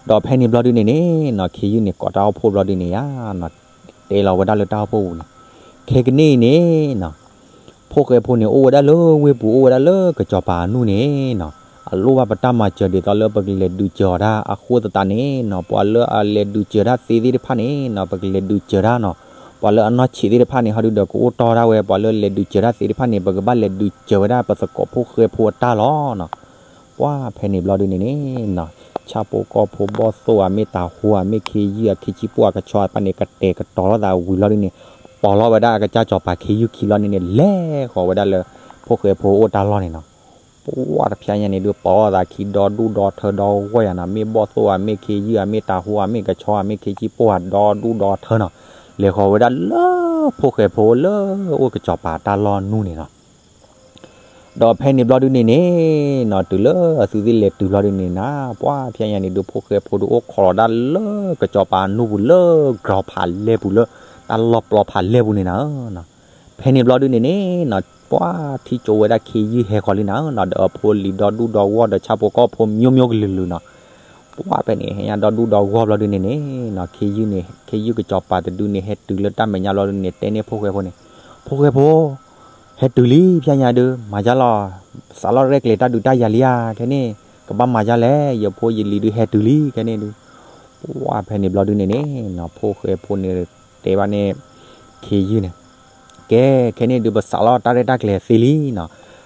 ဒီးဖဲန့ၣ်ဘျီဒုန့ၣ်န့ၣ်နီၤ, ခ့ယုၢ်န့ၣ်ကိးတၢ်အိၣ်ဖှိၣ်ဘျီဒုန့ၣ်ယါနီၤ, တဲလီၤဝဲဒၣ်လၢတၢ်အိၣ်ဖှိၣ်ပူၤန့ၣ်, ခဲကနံၣ်အံၤန့ၣ်နီၤ, ဖိၣ်ဃဲဖိန့ၣ် အိၣ်ဝဲဒၣ်လၢဝ့ၢ်ပူၤ အိၣ်ဝဲဒၣ်လၢကစီၤပၤအနူၢ်န့ၣ်နီၤ, အလိၣ်ဘၣ်ပတၢ်မၤစၢၤဒ်သိးလၢပကလဲၤဒုးစၢၤအီၤဒၣ်အဃိသတးန့ၣ်နီၤ, ပှၤလၢအလဲၤဒုးစၢၤတၢ်သ့သ့ၣ်တဖၣ်န့ၣ်နီၤ, ပကလဲၤဒုးစၢၤတၢ်နီၤ, ပှၤလၢအနီၢ်ဆံးသ့ၣ်တဖၣ်န့ၣ် ဟီဒုဒီးကအိၣ်တီၢ်ဒၣ်ဝဲ, ပှၤလၢလဲၤဒုးစၢၤတၢ်သ့သ့ၣ်တဖၣ်န့ၣ် ပကဘၣ်လဲၤဒုးစၢၤဝဲဒၣ်ပသကိးဖိၣ်ဃဲဖိအတၢ်လီၤနီၤ. ပှၢ်ဖဲန့ၣ်ဘျီဒုန့ၣ်န့ၣ်နီၤ, ဆၣ်ဖိကီၢ်ဖိဘီၣ်သိၣ်ဧါ, မ့ၢ်တၤဟူဧါ, မ့ၢ်ခ့ယုၢ်ဧါ, ခ့ဆံၣ်ပိၢ်ဧါ, ကဆီတဖၣ်န့ၣ် ကတဲာ်ကတီၤလိာ်သးဝံၤလီၤဒုန့ၣ်, ပိာ်လီၤဝဲဒၣ်အကစၢ်စီၤပၤခ့ယုၢ်ခံလီၤန့ၣ်န့ၣ် လဲၤဃီၤဝဲဒၣ်လၢ ဖိၣ်ဃဲဖိအိၣ်တၢ်လီၢ်န့ၣ်နီၤ. ပှၢ်တဖျဲညါန့ၣ်ဒုး ပိာ်လိာ်သးခံဒီဒူၣ်ဒီထၢဒီဂီၢ်ယါနီၤ, မ့ၢ်ဘီၣ်သိၣ်ဧါ, မ့ၢ်ခ့ယုၢ်ဧါ, မ့ၢ်တၤဟူဧါ, မ့ၢ်ကဆီဧါ, မ့ၢ်ခ့ဆံၣ်ပိၢ်ဧါ, ဒီဒူၣ်ဒီထၢနီၤ, လဲၤဃီၤဝဲဒၣ်လၢ ဖိၣ်ဃဲဖိလၢအိၣ်ကစီၤပၤတၢ်လီၢ်နူၢ်န့ၣ်နီၤ. ဒီးဖဲန့ၣ်ဘျီဒုန့ၣ်န့ၣ်နီၤ, တုၤလၢအသုသ့ၣ်လဲၤတုၤဘျီဒုန့ၣ်နၤ, ပှၢ်ဖဲညါန့ၣ်ဒုး ဖိၣ်ဃဲဖိဒုးအိၣ်ခိးလီၤဒၣ်လၢကစီၤပၤနူၢ်ပူၤလၢ ကီၤဖးလဲၢ်ပူၤလၢ တၢ်လီၢ်ပျီဖးလဲၢ်ပူၤန့ၣ်နၤ. ဖဲန့ၣ်ဘျီဒုန့ၣ်န့ၣ်နီၤ, ပှၢ်ထံၣ်ကၠိဝဲဒၣ်ခ့ယုၢ်ဟဲဃီၤလံနၤနီၤ, ဒီးအဖိလံၤဒီဒူၣ်ဒီဂီၢ်ဒီးဆၣ်ဖိကီၢ်ဖိ မျိုးမျိုးကလုာ်လုာ်နီၤ. ပှၢ်ဖဲန့ၣ် ဟဲညါဒီဒူၣ်ဒီဂီၢ်ဘျီဒုန့ၣ်န့ၣ်နီၤ, ခ့ယုၢ်န့ၣ် ခ့ယုၢ်ကစီၤပၤတဒုန့ၣ် ဟဲတုၤလၢတၢ်မဲာ်ညါဘျီဒုန့ၣ် တဲန့ၢ်ဖိၣ်ဃဲဖိန့ၣ်, ဖိၣ်ဃဲဖိ ဟဲတုၤလံ ဖဲညါဒုး မၤယါလီၤ, စးလီၤရဲၣ်ကျဲၤတၢ်ဒုးတၢ်ယၤလံဧါ, ခဲန့ၣ် ကဘၣ်မၤယါလဲၣ်, ယဖိယလံၤဒုးဟဲတုၤလံ ခဲန့ၣ်ဒုး. ပှၢ်ဖဲန့ၣ်ဘျီဒုန့ၣ်န့ၣ်နီၤ, ဖိၣ်ဃဲဖိန့ၣ် တဲဘၣ်န့ၣ် ခ့ယုၢ်န့ၣ်, ကဲ ခဲန့ၣ်ဒုး ပစးလီၤတၢ်ရဲၣ်တၢ်ကျဲၤသ့လံနီၤ,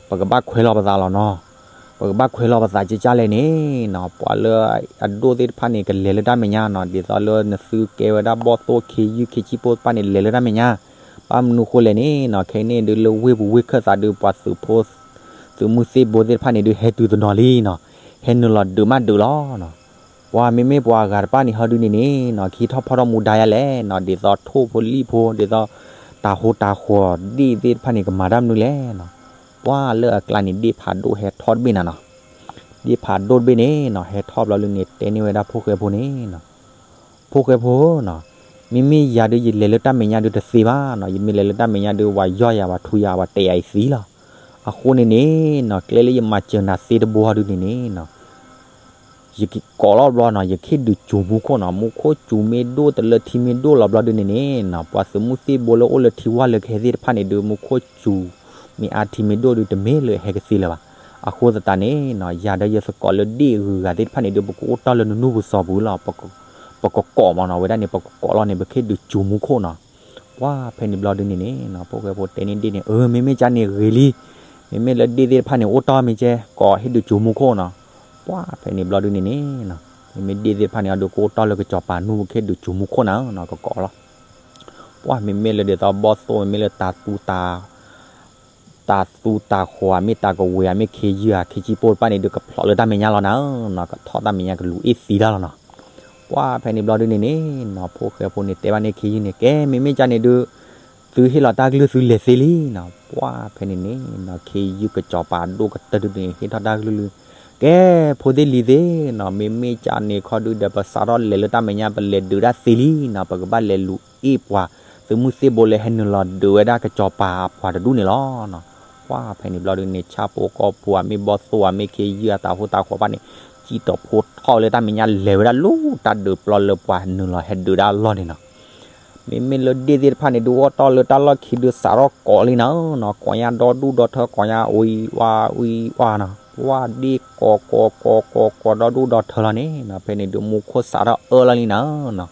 ပကဘၣ်ခွဲးလီၤပသးလီၤနီၤ. ပကဘၣ်ခွဲးလီၤပသးကကၢ်လဲၣ်န့ၣ်နီၤ, ပှၤလၢအဒိၣ်သ့ၣ်တဖၣ်န့ၣ် ကလဲၤလၢတၢ်မဲာ်ညါနီၤ, ဒ်သိးလၢနသုကဲဝဲဒၣ်ဘီၣ်သိၣ်ခ့ယုၢ်ခ့ဆံၣ်ပိၢ်တဖၣ်န့ၣ် လဲၤလၢတၢ်မဲာ်ညါ. ဘၣ်မနုၤဃိလဲၣ်န့ၣ်နီၤ, ခဲန့ၣ်ဒုးလၢဝ့ၢ်ပူၤဝ့ၢ်ခၢၣ်သးဒုး ပှၤသုးဖိ သုးမုၢ်သ့ၣ်ဘိသ့ၣ်တဖၣ်န့ၣ်ဒုး ဟဲတုၤတနီၤလံနီၤ, ဟဲနုာ်လီၤဒုးမးဒုးလီၤနီၤ. ပှၤမ့မ့ၢ်ပှၤဂၤတဖၣ်န့ၣ် ဟီဒုးန့ၣ်န့ၣ်နီၤ, ကဟံးထီၣ်ဖီၣ်ထီၣ်မူဒါယါလဲၣ်နီၤ, ဒ်သိးထိၣ်ဖိလံၣ်ဖိ ဒ်သိး တၤဟူတၤဃီၤဒ့ၣ်သ့ၣ်တဖၣ်န့ၣ် ကမၤတၢ်မနုၤလဲၣ်နီၤ. ပှၤလၢအကျါန့ၣ် ဒ့ၣ်ဖးဒိၣ်ဟဲထီၣ်တဘ့ၣ်နၤနီၤ. ဒ့ၣ်ဖးဒိၣ်တဘ့ၣ်န့ၣ်နီၤ ဟဲထီၣ်ဘျီလၢန့ၣ် တဲန့ၢ်ဝဲဒၣ်ဖိၣ်ဃဲဖိန့ၣ်နီၤ, ဖိၣ်ဃဲဖိနီၤ, မ့မ့ၢ်ယၤဒုး ယလဲၤလၢတၢ်မဲာ်ညါဒုးတသ့ဘၣ်နီၤ, ယမ့ၢ်လဲၤလၢတၢ်မဲာ်ညါဒုး ပှၤယီၢ်ယၤ ပှၤထူယၤ ပှၤတဲယၤအံၤသံလီၤ. အဃိန့ၣ်န့ၣ်နီၤ ကျဲလၢယမၤစၢၤနၤသ့တဘိဟီဒုးန့ၣ်န့ၣ်နီၤ ယကကိးလီၤဘျီနီၤ, ယကဟ့ၣ်ဒုးစူၤမူခိၣ်နီၤ, မူခိၣ်စူၤမ့ၢ်ဒိၣ်တလၢထံမ့ၢ်ဒိၣ်လီၤဘျီဒုးန့ၣ်န့ၣ်နီၤ, ပှၤသုးမုၢ်သ့ၣ်ဘိလၢအိၣ်လၢထံဝၢ်လၢကဟဲသ့ၣ်တဖၣ်န့ၣ်ဒုး မူခိၣ်စူၤမ့ၢ်အါထံမ့ၢ်ဒိၣ်ဒုး တမ့ၢ်လၢဟဲကသ့လၢၤဘၣ်. အဃိသတးန့ၣ်နီၤ ယၤဒီးယသကိးလၢဒ့ၣ်ဂုၤဂၤသ့ၣ်တဖၣ်န့ၣ်ဒုး ပကအိၣ်တီၢ်လၢနနူၢ်ပူၤစီၤပူၤလီၤ. ပကကိးမးနီၤ, ဝဲဒၣ်န့ၣ် ပကကိးလီၤန့ၣ် ပကဟ့ၣ်ဒုးစူၤမူခိၣ်နီၤ. ပှၤဖဲန့ၣ်ဘျီဒုးန့ၣ်န့ၣ်နီၤ ဖိၣ်ဃဲဖိတဲန့ၢ်ဒ့ၣ်န့ၣ်, အၢ မ့မ့ၢ်ကၢ်န့ၣ်ဂ့ၤလံ, မ့မ့ၢ်လၢဒ့ၣ်သ့ၣ်တဖၣ်န့ၣ် အိၣ်တီၢ်မ့ၢ်ကဲ ကိးဟ့ၣ်ဒုးစူၤမူခိၣ်နီၤ. ပှၤဖဲန့ၣ်ဘျီဒုးန့ၣ်န့ၣ်နီၤ မ့မ့ၢ်ဒ့ၣ်သ့ၣ်တဖၣ်န့ၣ် အဒုးကအိၣ်တီၢ်လၢကစီၤပၤနူၢ် ကဟ့ၣ်ဒုးစူၤမူခိၣ်နၤနီၤ ကကိးလီၤ. ပှၤမ့မ့ၢ်လၢဒ်သိးဘီၣ်သိၣ် မ့မ့ၢ်လၢတၤသူတၤ တၤသူတၤဃီၤ မ့ၢ်တၤကဝဲၤ မ့ၢ်ခ့ယုၢ်ဧါ ခ့ဆံၣ်ပိၢ်တဖၣ်န့ၣ်ဒုး ကဖျိးလၢတၢ်မဲာ်ညါလီၤနၤနီၤ, ကထီၣ်တၢ်မဲာ်ညါ ကလူၤအ့ၣ်သံတၢ်လီၤနီၤ. ပှၤဖဲန့ၣ်ဘျီဒုးန့ၣ်န့ၣ်နီၤ ဖိၣ်ဃဲဖိန့ၣ် တဲဘၣ်န့ၣ်ခ့ယုၢ်န့ၣ် ကဲ မ့မ့ၢ်ကၢ်န့ၣ်ဒုး သုဟ့ၣ်လီၤတၢ်ကလုၢ်သုလဲၤသ့လံနီၤ. ပှၤဖဲန့ၣ်န့ၣ်နီၤ ခ့ယုၢ်ကစီၤပၤဒိၣ်ကတၢၢ်ဒုးန့ၣ် ဟ့ၣ်ထီၣ်တၢ်ကလုၢ်လံ, ကဲ ဖိသ့ၣ်လံၤသ့ၣ်နီၤ မ့မ့ၢ်ကၢ်န့ၣ်ခီဒုးဒီး ပစးထီၣ်လဲၤလၢတၢ်မဲာ်ညါ ပလဲၤဒုးတၢ်သ့လံနီၤ, ပကဘၣ်လဲၤလူၤအ့ၣ်ပှၤ သုးမုၢ်သ့ၣ်ဘိလၢဟဲနုာ်လီၤဒုးဝဲဒၣ်ကစီၤပၤအပှၤတဒူၣ်န့ၣ်လီၤ. ပှၤဖဲန့ၣ်ဘျီဒုးန့ၣ် ဆၣ်ဖိကီၢ်ဖိဧါ မ့ၢ်ဘီၣ်သိၣ်ဧါ မ့ၢ်ခ့ယုၢ်ဧါ တၤဟူတၤဃီၤတဖၣ်န့ၣ် စံၣ်တဖိထီၣ်လၢတၢ်မဲာ်ညါ လဲၤဝဲဒၣ်လၢတၢ်ဒုးပျီလၢပှၤနုာ်လီၤဟဲဒုးဒၣ်အလီၢ်န့ၣ်နီၤ. မ့မ့ၢ်လၢဒ့ၣ်သ့ၣ်တဖၣ်န့ၣ်ဒုး အိၣ်တီၢ်လၢတၢ်လီၢ်ခံဒုး စးထီၣ်ကိးလံနၤနီၤ, ကိးညါဒီဒူၣ်ဒီထၢ ကိးညါ အူအီ အူအီနီၤ. ပှၤဒ့ၣ်ကိးကိးကိးကိးကိးဒီဒူၣ်ဒီထၢလီၤန့ၣ်နီၤ, ဖဲန့ၣ်ဒုး မူခိၣ်စးထီၣ်အၢလီၤလံနၤနီၤ.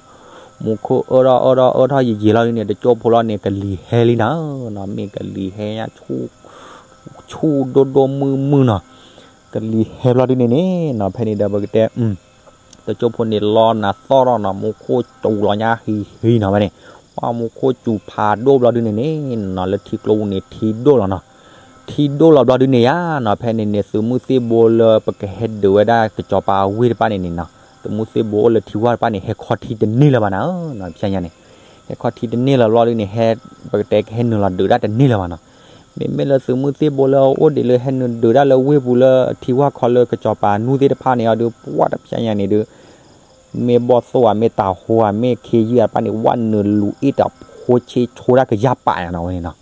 မူခိၣ်အၢထီၣ်အၢထီၣ်အၢထီၣ်ယံာ်ယံာ်လီၤဒုးန့ၣ် တကၠိဖိလီၤန့ၣ် ကလံၤဟဲလံနၤနီၤ, မ့ၢ်ကလံၤဟဲညါ ဆူၣ်ဒိၣ်ဒိၣ်မုၢ်မုၢ်နီၤ. ကလံၤဟဲဘျီဒုးန့ၣ်န့ၣ်နီၤ ဖဲန့ၣ်ဒီးပကတဲ တကၠိဖိန့ၣ်လီၤနၤသီၣ်ထီၣ်နီၤ မူခိၣ်စူၤလီၤညါဟံးဟံးနီၤဝဲန့ၣ်, ပှၤမူခိၣ်စူၤဖးဒိၣ်ဘျီဒုန့ၣ်န့ၣ်နီၤ လၢထံကျိပူၤန့ၣ်ထံဒိၣ်လီၤနီၤ, ထံဒိၣ်လီၤဘျီဒုန့ၣ်ဧါနီၤ ဖဲန့ၣ်န့ၣ် သုးမုၢ်သ့ၣ်ဘိလၢပကဟဲဒုးဝဲဒၣ်ကစီၤပၤအဝ့ၢ်တဖၣ်န့ၣ်န့ၣ်နီၤ သုးမုၢ်သ့ၣ်ဘိအိၣ်လၢထံဝၢ်တဖၣ်န့ၣ် ဟဲခီထံတန့ၢ်လၢၤဘၣ်နၤဧၢနီၤ ဖဲညါန့ၣ် ဟဲခီထံတန့ၢ်လၢၤဘျီဒုန့ၣ် ဟဲ ပကတဲကဟဲနုာ်လီၤဒုးတၢ်တန့ၢ်လၢၤဘၣ်နီၤ, မ့မ့ၢ်လၢသုးမုၢ်သ့ၣ်ဘိလၢအအိၣ်ဒံးလၢဟဲနုာ်ဒုးတၢ်လၢဝ့ၢ်ပူၤလၢထံဝၢ်ခီလၢကစီၤပၤနူၢ်သ့ၣ်တဖၣ်န့ၣ်အီၤဒုး ပှၢ်တဖျဲညါန့ၣ်ဒုး မ့ၢ်ဘီၣ်သိၣ်ဧါ မ့ၢ်တၤဟိဧါ မ့ၢ်ခ့ယုၢ်ဧါတဖၣ်န့ၣ် ဝဲနုာ်လူၤအ့ၣ်တဖိဆ့ဆိတၢ်ကယၢ်ပာ်ယါနီၤဝဲန့ၣ်နီၤ,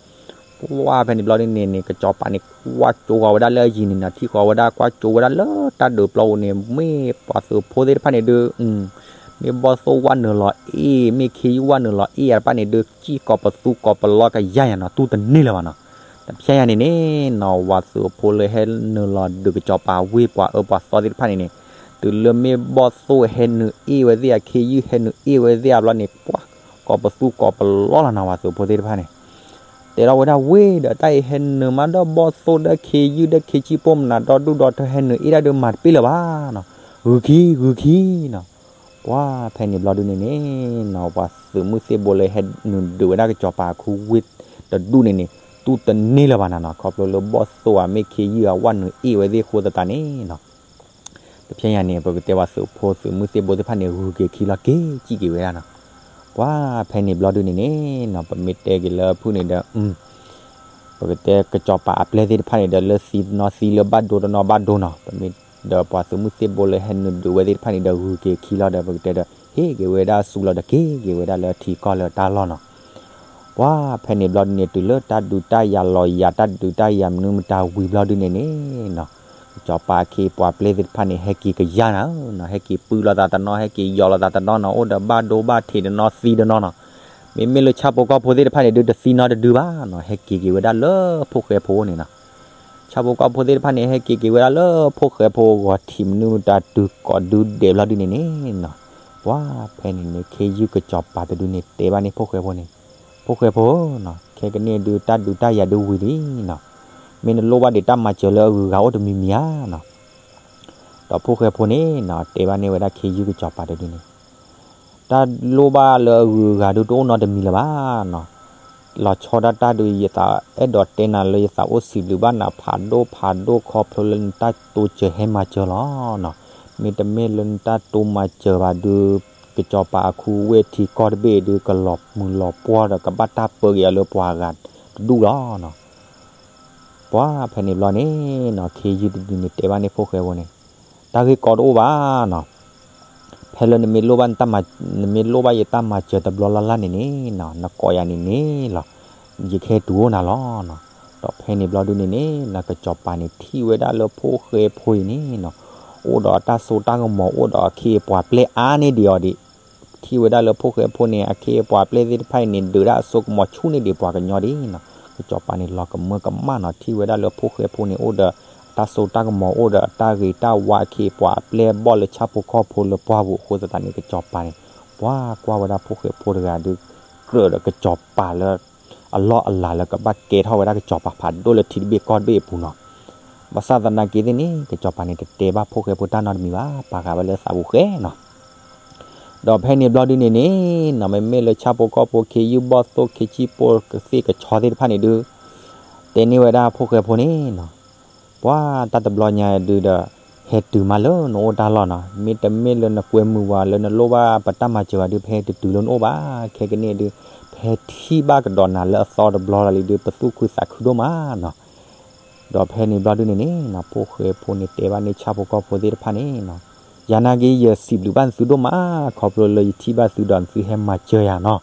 ပှၢ်ဖဲန့ၣ်ဘျီဒုန့ၣ်န့ၣ် ကစီၤပၤန့ၣ် ကွၢ်ကၠိဃီၤဝဲဒၣ်လၢအယံၤန့ၣ်နီၤ ထံၣ်ဃီၤဝဲဒၣ်ကွၢ်ကၠိဝဲဒၣ်လၢတၢ်ဒုးပျီပူၤန့ၣ် မ့ၢ်ပှၤသုးဖိသ့ၣ်တဖၣ်န့ၣ်ဒုး မ့ၢ်ဘီၣ်သိၣ်ဝဲနုာ်လီၤအ့ၣ် မ့ၢ်ခ့ယုၢ်ဝဲနုာ်လီၤအ့ၣ်ဧါတဖၣ်န့ၣ်ဒုး စံၣ်ကိးပသူကိးပလီကယၢ်ယါနီၤ တူၢ်တန့ၢ်လၢၤဘၣ်နီၤ, တဖျဲညါန့ၣ်န့ၣ်နီၤ ဝဲသုးဖိလၢဟဲနုာ်လီၤဒုးကစီၤပၤဝ့ၢ်ပှၤအၢပှၤသီသ့ၣ်တဖၣ်န့ၣ်န့ၣ် တုၤလၢမ့ၢ်ဘီၣ်သိၣ်ဟဲနုာ်အ့ၣ်ဝဲသ့ၣ်ဧါ ခ့ယုၢ်ဟဲနုာ်အ့ၣ်ဝဲသ့ၣ်ဧါဘျီန့ၣ် ပှၢ်ကိးပသူကိးပလီလီၤနီၤ ဝဲသုးဖိသ့ၣ်တဖၣ်န့ၣ် တဲထီၣ်ဝဲဒၣ်ဝ့ၢ်ဒီး တၢ်အံၤဟဲနုာ်မးဒီးဘီၣ်သိၣ်ဒီးခ့ယုၢ်ဒီးခ့ဆံၣ်ပိၢ်မနုၤဒီဒူၣ်ဒီထၢဟဲနုာ်အ့ၣ်ဒၣ်ဒီးမၤတပ့ၢ်လၢၤဘၣ်နီၤ, ဂုာ်ခံ ဂုာ်ခံနီၤ, ပှၢ်ဖဲန့ၣ်ဘျီဒုန့ၣ်န့ၣ်နီၤ ပှၤသုးမုၢ်သ့ၣ်ဘိလၢဟဲနုာ်ဒုးဝဲဒၣ်ကစီၤပၤအခူဝ့ၢ်တဒူၣ်န့ၣ်န့ၣ် တူၢ်တန့ၢ်လၢၤဘၣ်နၤနီၤ ခီဖျိလၢဘီၣ်သိၣ်ဧါ မ့ၢ်ခ့ယုၢ်ဧါ ဝဲနုာ်အ့ၣ်ဝဲသ့ၣ်အဃိသတးန့ၣ်နီၤ တဖျဲညါန့ၣ် ပကတဲဝဲသုးဖိသုးမုၢ်သ့ၣ်ဘိသ့ၣ်တဖၣ်န့ၣ် ဂုာ်က့ၤခံလီၤက့ၤစံၣ်က့ၤဝဲဒၣ်နီၤ, ပှၢ်ဖဲန့ၣ်ဘျီဒုန့ၣ်န့ၣ်နီၤ ပမ့ၢ်တဲက့ၤလၢဖုၣ်န့ၣ်ဒီး ပကတဲကစီၤပၤအပျဲၢ်သ့ၣ်တဖၣ်န့ၣ်ဒီး လၢသံတနီၤသံ လၢဘၣ်ဒိတနီၤဘၣ်ဒိနီၤ, ပမ့ၢ်ဒီးပှၤသုးမုၢ်သ့ၣ်ဘိလၢဟဲနုာ်ဒုးဝဲသ့ၣ်တဖၣ်န့ၣ်ဒီး ဂုာ်က့ၤခံလီၤဒီး ပကတဲဒီး ဟ့ၣ်က့ၤဝဲဒၣ်ဆူလီၤဒီး က့ၤက့ၤဝဲဒၣ်လၢထံကီၢ်လၢတၢ်လီၢ်နီၤ, ပှၢ်ဖဲန့ၣ်ဘျီဒုန့ၣ် တုၤလၢတၢ်ဒုးတၢ်ယၤလီၤယၤ တၢ်ဒုးတၢ်ယၤမနုၤမတၤဝံၤဘျီဒုန့ၣ်န့ၣ်နီၤ, ကစီၤပၤအခ့အပှၤပျဲၢ်သ့ၣ်တဖၣ်န့ၣ် ဟဲက့ၤကယၢ်နၤဧၢနီၤ, ဟဲက့ၤပုၢ်လိာ်သးတနီၤ ဟဲက့ၤယီၤလိာ်သးတနီၤနီၤ, အိၣ်ဒီးဘၣ်ဒိဘၣ်ထံးတနီၤသံတနီၤနီၤ, မ့မ့ၢ်လၢဆၣ်ဖိကီၢ်ဖိသ့ၣ်တဖၣ်န့ၣ်ဒုး တသံနီတဒုဘၣ်နီၤ, ဟဲက့ၤက့ၤဝဲဒၣ်လၢဖိၣ်ဃဲဖိန့ၣ်နီၤ ဆၣ်ဖိကီၢ်ဖိသ့ၣ်တဖၣ်န့ၣ် ဟဲက့ၤက့ၤဝဲဒၣ်လၢဖိၣ်ဃဲဖိဂီၤထံးမနုၤမတၤတုၤကိးဒုဒဲးဘျီဒုန့ၣ်န့ၣ်နီၤ, ပှၢ်ဖဲန့ၣ်န့ၣ် ခ့ယုၢ်ကစီၤပၤတဒုန့ၣ် တဲဘၣ်န့ၣ်ဖိၣ်ဃဲဖိန့ၣ်, ဖိၣ်ဃဲဖိဧၢနီၤ, ခဲကနံၣ်အံၤဒုး တၢ်ဒုးတၢ်ယၤဒုးဝံၤလံနီၤ, မ့ၢ်နလိၣ်ဘၣ်ဒံးတၢ်မၤစၢၤလၢအဂုၤအဂၤအိၣ်တမံၤမံၤဧါနီၤ, ဒီးဖိၣ်ဃဲဖိန့ၣ်နီၤ တဲဘၣ်န့ၢ်ဝဲဒၣ်ခ့ယုၢ်ကစီၤပၤတဒုန့ၣ် တၢ်လိၣ်ဘၣ်လၢအဂုၤအဂၤဒုးတအိၣ်နီတမံၤလၢၤဘၣ်နီၤ, လီၤဆီဒၣ်တၢ်ဒုး ယသးအဲၣ်ဒိးတဲနၤလၢ ယသးအိၣ်စံးဘျုးဘၣ်နၤဖးဒိၣ်ဖးဒိၣ်ခီဖျိလၢနတၢ်တိစၢၤဟဲမၤစၢၤလီၤနီၤ, မ့တမ့ၢ်လၢနတၢ်တိမၤစၢၤဘၣ်ဒုး ကစီၤပၤအခူဝ့ၢ်ထံကီၢ်တဘ့ၣ်ဒုး ကလီၤမုၢ်လီၤပှီၢ်ဒီးကဘၣ်တၢ်ပၢက့ၤအီၤလၢပှၤဂၤတဒူၣ်လီၤနီၤ ပှၢ်ဖဲန့ၣ်ဘျီန့ၣ်နီၤ ခ့ယုၢ်တဒုန့ၣ်တဲဘၣ်န့ၣ်ဖိၣ်ဃဲဖိန့ၣ်, တၢ်ဂ့ၢ်ကီတအိၣ်ဘၣ်နီၤ, ဖဲလၢနမ့ၢ်လိၣ်ဘၣ်နတၢ်မၤ, နမ့ၢ်လိၣ်ဘၣ်ယတၢ်မၤစၢၤတဘျီလၢ်လၢ်န့ၣ်န့ၣ်နီၤ နကိးယၤန့ၣ်န့ၣ်လီၤ, ယကဟဲတုၤအိၣ်နၤလီၤနီၤ, ဒီးဖဲန့ၣ်ဘျီဒုန့ၣ်န့ၣ်နီၤ ကစီၤပၤန့ၣ်ထံၣ်ဝဲဒၣ်လၢဖိၣ်ဃဲဖိအံၤန့ၣ်နီၤ အိၣ်ဒီးတၢ်စိတၢ်ကမီၤ အိၣ်ဒီးအခ့အပှၤပျဲၢ်အါန့ၢ်ဒံးအီၤဒံး ထံၣ်ဝဲဒၣ်လၢဖိၣ်ဃဲဖိန့ၣ် အခ့အပှၤပျဲၢ်သ့ၣ်တဖၣ်အံၤန့ၣ် ဒုးဒၣ်အစိကမီၤဆူၣ်န့ၢ်ဒံးပှၤကညီဒ်နီၤ, ကစီၤပၤန့ၣ်လီၤကမၢကမၣ်နီၤ ထံၣ်ဝဲဒၣ်လၢဖိၣ်ဃဲဖိန့ၣ် အိၣ်ဒီးတၢ်စိတၢ်ကမီၤ အိၣ်ဒီးအတၢ်ဂ့ၤတၢ်ဝါ အခ့အပှၤအပျဲၢ်ဘီၣ်လၢဆၣ်ဖိကီၢ်ဖိလၢပှၢ်ပူၤအဃိသတးန့ၣ် ကစီၤပၤန့ၣ် ပှၤကွၢ်ဝဲဒၣ်ဖိၣ်ဃဲဖိတဂၤဒုး ကြၢးဒီးကစီၤပၤလၢ အလီၢ်အလၤလၢကဘၣ်ကဲထီၣ်ဝဲဒၣ်ကစီၤပၤဖးဒိၣ်လၢထံတဘ့ၣ်ကီၢ်တဘ့ၣ်အပူၤနီၤ, ဘၣ်ဆၣ်သနာ်က့သ့ၣ်န့ၣ် ကစီၤပၤန့ၣ်တတဲဘၣ်ဖိၣ်ဃဲဖိတၢ်နီတမံၤဘၣ် ပာ်ဃာ်ဝဲလၢသးပူၤဃဲနီၤ ဒီးဖဲန့ၣ်ဘျီဒုန့ၣ်န့ၣ်နီၤ မ့မ့ၢ်လၢဆၣ်ဖိကီၢ်ဖိ ခ့ယုၢ်ဘီၣ်သိၣ် ခ့ဆံၣ်ပိၢ် ကသ့ၣ်ကဆီသ့ၣ်တဖၣ်န့ၣ်ဒုး တဲန့ၢ်ဝဲဒၣ်ဖိၣ်ဃဲဖိန့ၣ်နီၤ, ပှၤတၢ်တဘျီညါဒုးဒီး ဟဲတုၤမးလၢနအိၣ်တၢ်လီၢ်နီၤ, မ့တမ့ၢ်လၢနကွဲမုာ်ဝဲလၢနလိၣ်ဘၣ်ပတၢ်မၤစၢၤဘၣ်ဒုး ပဟဲတတုၤလၢနအိၣ်ဘၣ်, ခဲကနံၣ်ဒုး ပဟဲထံၣ်ဘၣ်ကဒီးနၤလၢအသီတဘျီလီၤလံဒုး ပသူၣ်ခုသးခုဒိၣ်မးနီၤ ဒီးဖဲန့ၣ်ဘျီဒုန့ၣ်န့ၣ်နီၤ ဖိၣ်ဃဲဖိန့ၣ်တဲဘၣ်န့ၢ်ဆၣ်ဖိကီၢ်ဖိသ့ၣ်တဖၣ်န့ၣ်နီၤ, ယၤနာ်က့ ယစံးဘျုးဘၣ်သုဒိၣ်မး ခီဖျိလၢယထံၣ်ဘၣ်သုဒီးသုဟဲမၤစၢၤယၤနီၤ,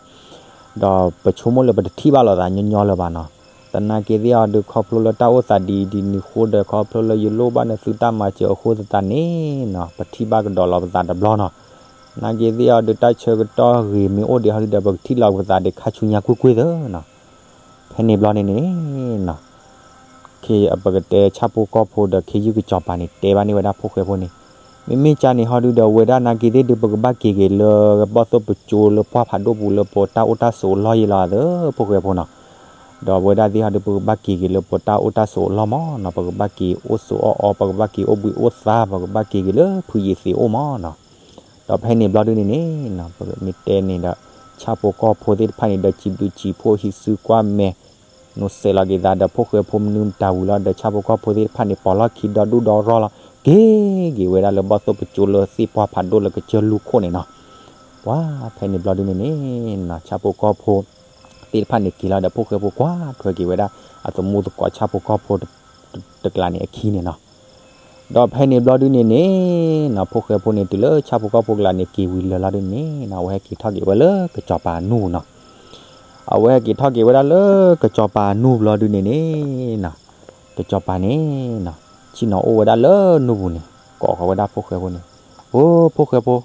ဒီးပဆိကမိၣ်လၢပတထံၣ်ဘၣ်လိာ်သးညီညီလၢၤဘၣ်နီၤ, သနာ်က့သ့ၣ်အီၤဒုး ခီဖျိလၢတၢ်အိၣ်သးဒ်အံၤဒ်နံၤအဃိဒီး ခီဖျိလၢယလိၣ်ဘၣ်နသုတၢ်မၤစၢၤအဃိသတးန့ၣ်နီၤ ပထံၣ်ဘၣ်ကဒီးလီၤပသးတဘျီနီၤ, သနာ်က့သ့ၣ်အီၤဒုး တၢ်ဆၢကတီၢ်ဂ့ၤမ့ၢ်အိၣ်ဒံးဟီဒုးဒီး ပကထံၣ်လီၤပသးဒံးခါဆူညါကွ့ၢ်ကွ့ၢ်သၢနီၤ ဖဲန့ၣ်ဘျီန့ၣ်န့ၣ်နီၤ ပကတဲဆၣ်ဖိကီၢ်ဖိဒီးခ့ယုၢ်ကစီၤပၤန့ၣ် တဲဘၣ်န့ၢ်ဝဲဒၣ်ဖိၣ်ဃဲဖိန့ၣ်, မ့မ့ၢ်ကၢ်န့ၣ်ဟီဒုးဒီး ဝဲဒၣ်နာ်က့သ့ၣ်ဒုး ပကဘၣ်က့ၤက့ၤလၢ ဘီၣ်သိၣ်ပကၠိလၢပှၢ်ဖးဒိၣ်ပူၤလၢပတၢ်အိၣ်တၢ်ဆိးအလီၢ်ယ့လီၤသၢ ဖိၣ်ဃဲဖိနီၤ, ဒီးဝဲဒၣ်သ့ၣ်ဟီဒုး ပကဘၣ်က့ၤက့ၤလၢပတၢ်အိၣ်တၢ်ဆိးအလီၢ်မးနီၤ, ပကဘၣ်က့ၤအိၣ်ဆိးအီၣ်အီ ပကဘၣ်က့ၤအိၣ်ဘှံးအိၣ်သါ ပကဘၣ်က့ၤက့ၤလၢဖုယံၤသံးအိၣ်မးနီၤ ဒီးဖဲန့ၣ်ဘျီဒုန့ၣ်န့ၣ်နီၤ ပမ့ၢ်တဲန့ၣ်ဒီး ဆၣ်ဖိကီၢ်ဖိသ့ၣ်တဖၣ်န့ၣ်ဒီး စံးဘျုးစံးဖှိၣ် ဟံးစုကွၢ်မဲာ် နီၢ်စဲးလီၤက့ၤသးဒီး ဖိၣ်ဃဲဖိမနုၤမတၤဝံၤလီၤဒီး ဆၣ်ဖိကီၢ်ဖိသ့ၣ်တဖၣ်န့ၣ် ပိာ်လီၢ်ခံဒီဒူၣ်ဒီရီလီၤ က့ၤက့ၤဝဲဒၣ်လၢဘီၣ်သိၣ်ပကၠိလၢသ့ၣ်ပှၢ်ဖးဒိၣ်လၢကစၢၢ်လူၢ်ခိၣ်န့ၣ်နီၤ. ပှၤဖဲန့ၣ်ဘျီဒုန့ၣ်န့ၣ်နီၤ ဆၣ်ဖိကီၢ်ဖိ သ့ၣ်တဖၣ်န့ၣ်က့ၤလီၤဒီး ဖိၣ်ဃဲဖိကွၢ်ထွဲက့ၤဝဲဒၣ် အသမူသကိးဆၣ်ဖိကီၢ်ဖိ တကျးန့ၣ်အခံန့ၣ်နီၤ. ဒီးဖဲန့ၣ်ဘျီဒုန့ၣ်န့ၣ်နီၤ ဖိၣ်ဃဲဖိန့ၣ် တုၤလၢဆၣ်ဖိကီၢ်ဖိကျါန့ၣ် က့ၤဝံၤလၢာ်လီၤဒုန့ၣ်နီၤ အဝဲဟဲက့ၤထီၣ်က့ၤဝဲလၢကစီၤပၤအနူၢ်နီၤ. အဝဲဟဲက့ၤထီၣ်က့ၤဝဲဒၣ်လၢကစီၤပၤအနူၢ်ဘျီဒုန့ၣ်န့ၣ်နီၤ ကစီၤပၤန့ၣ်နီၤ ဆ့ၣ်နီၤအိၣ်ဝဲဒၣ်လၢနူၢ်ပူၤန့ၣ် ကိးဃီၤဝဲဒၣ်ဖိၣ်ဃဲဖိန့ၣ်, အိ ဖိၣ်ဃဲဖိ,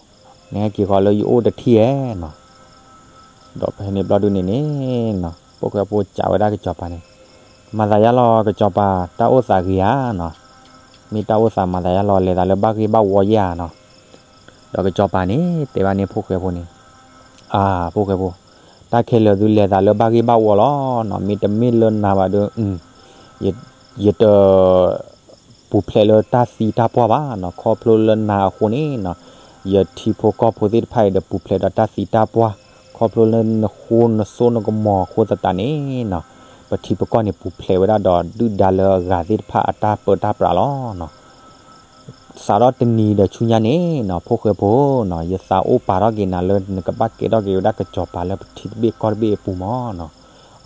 နဟဲက့ၤဃီၤလၢယအိၣ်တထံၣ်ဧဲနီၤ. ဒီးဖဲန့ၣ်ဘျီဒုန့ၣ်န့ၣ်နီၤ ဖိၣ်ဃဲဖိစံးဝဲဒၣ်ကစီၤပၤန့ၣ်, မၤသးယါလီၤကစီၤပၤ တၢ်အိၣ်သးဂ့ၤဧါနီၤ, မ့ၢ်တၢ်အိၣ်သးမၤသးယါလီၤ လဲၤသးလၢဘၣ်ဂ့ၢ်ဘၣ်ဝီယဲၢ်ဧါနီၤ. ဒီးကစီၤပၤန့ၣ် တဲဘၣ်န့ၣ်ဖိၣ်ဃဲဖိန့ၣ်, အၢ ဖိၣ်ဃဲဖိ, တၢ်ခဲလၢာ်သုလဲၤသးလၢဘၣ်ဂ့ၢ်ဘၣ်ဝီလီၤနီၤ, မ့တမ့ၢ်လၢနၤဘၣ်ဒီး ယတ ပူၤဖျဲးလၢတၢ်သံတၢ်ပှၢ်ဘၣ်နီၤ, ခီဖျိလၢနၤအဃိန့ၣ်နီၤ, ယထံဖိကီၢ်ဖိသ့ၣ်တဖၣ်အံၤဒီးပူၤဖျဲးဒီးတၢ်သံတၢ်ပှၢ်, ခီဖျိလၢနဃိနစိနကမီၤအဃိသတးန့ၣ်နီၤ, ပထံပကီၢ်န့ၣ်ပူၤဖျဲးဝဲဒၣ်ဒီးဒုၣ်ဒါလၢအဂၤသ့ၣ်တဖၣ်အတၢ်ပၢတၢ်ပြးလီၤနီၤ. စးထီၣ်တနံၤဒီးဆူညါန့ၣ်နီၤ ဖိၣ်ဃဲဖိနီၤ, ယသးအိၣ်ပာ်ထီၣ်က့ၤနၤလၢနကဘၣ်ကဲထီၣ်က့ၤဝဲဒၣ်ကစီၤပၤလၢပထံတဘ့ၣ်ကီၢ်တဘ့ၣ်အပူၤမၢ်နီၤ.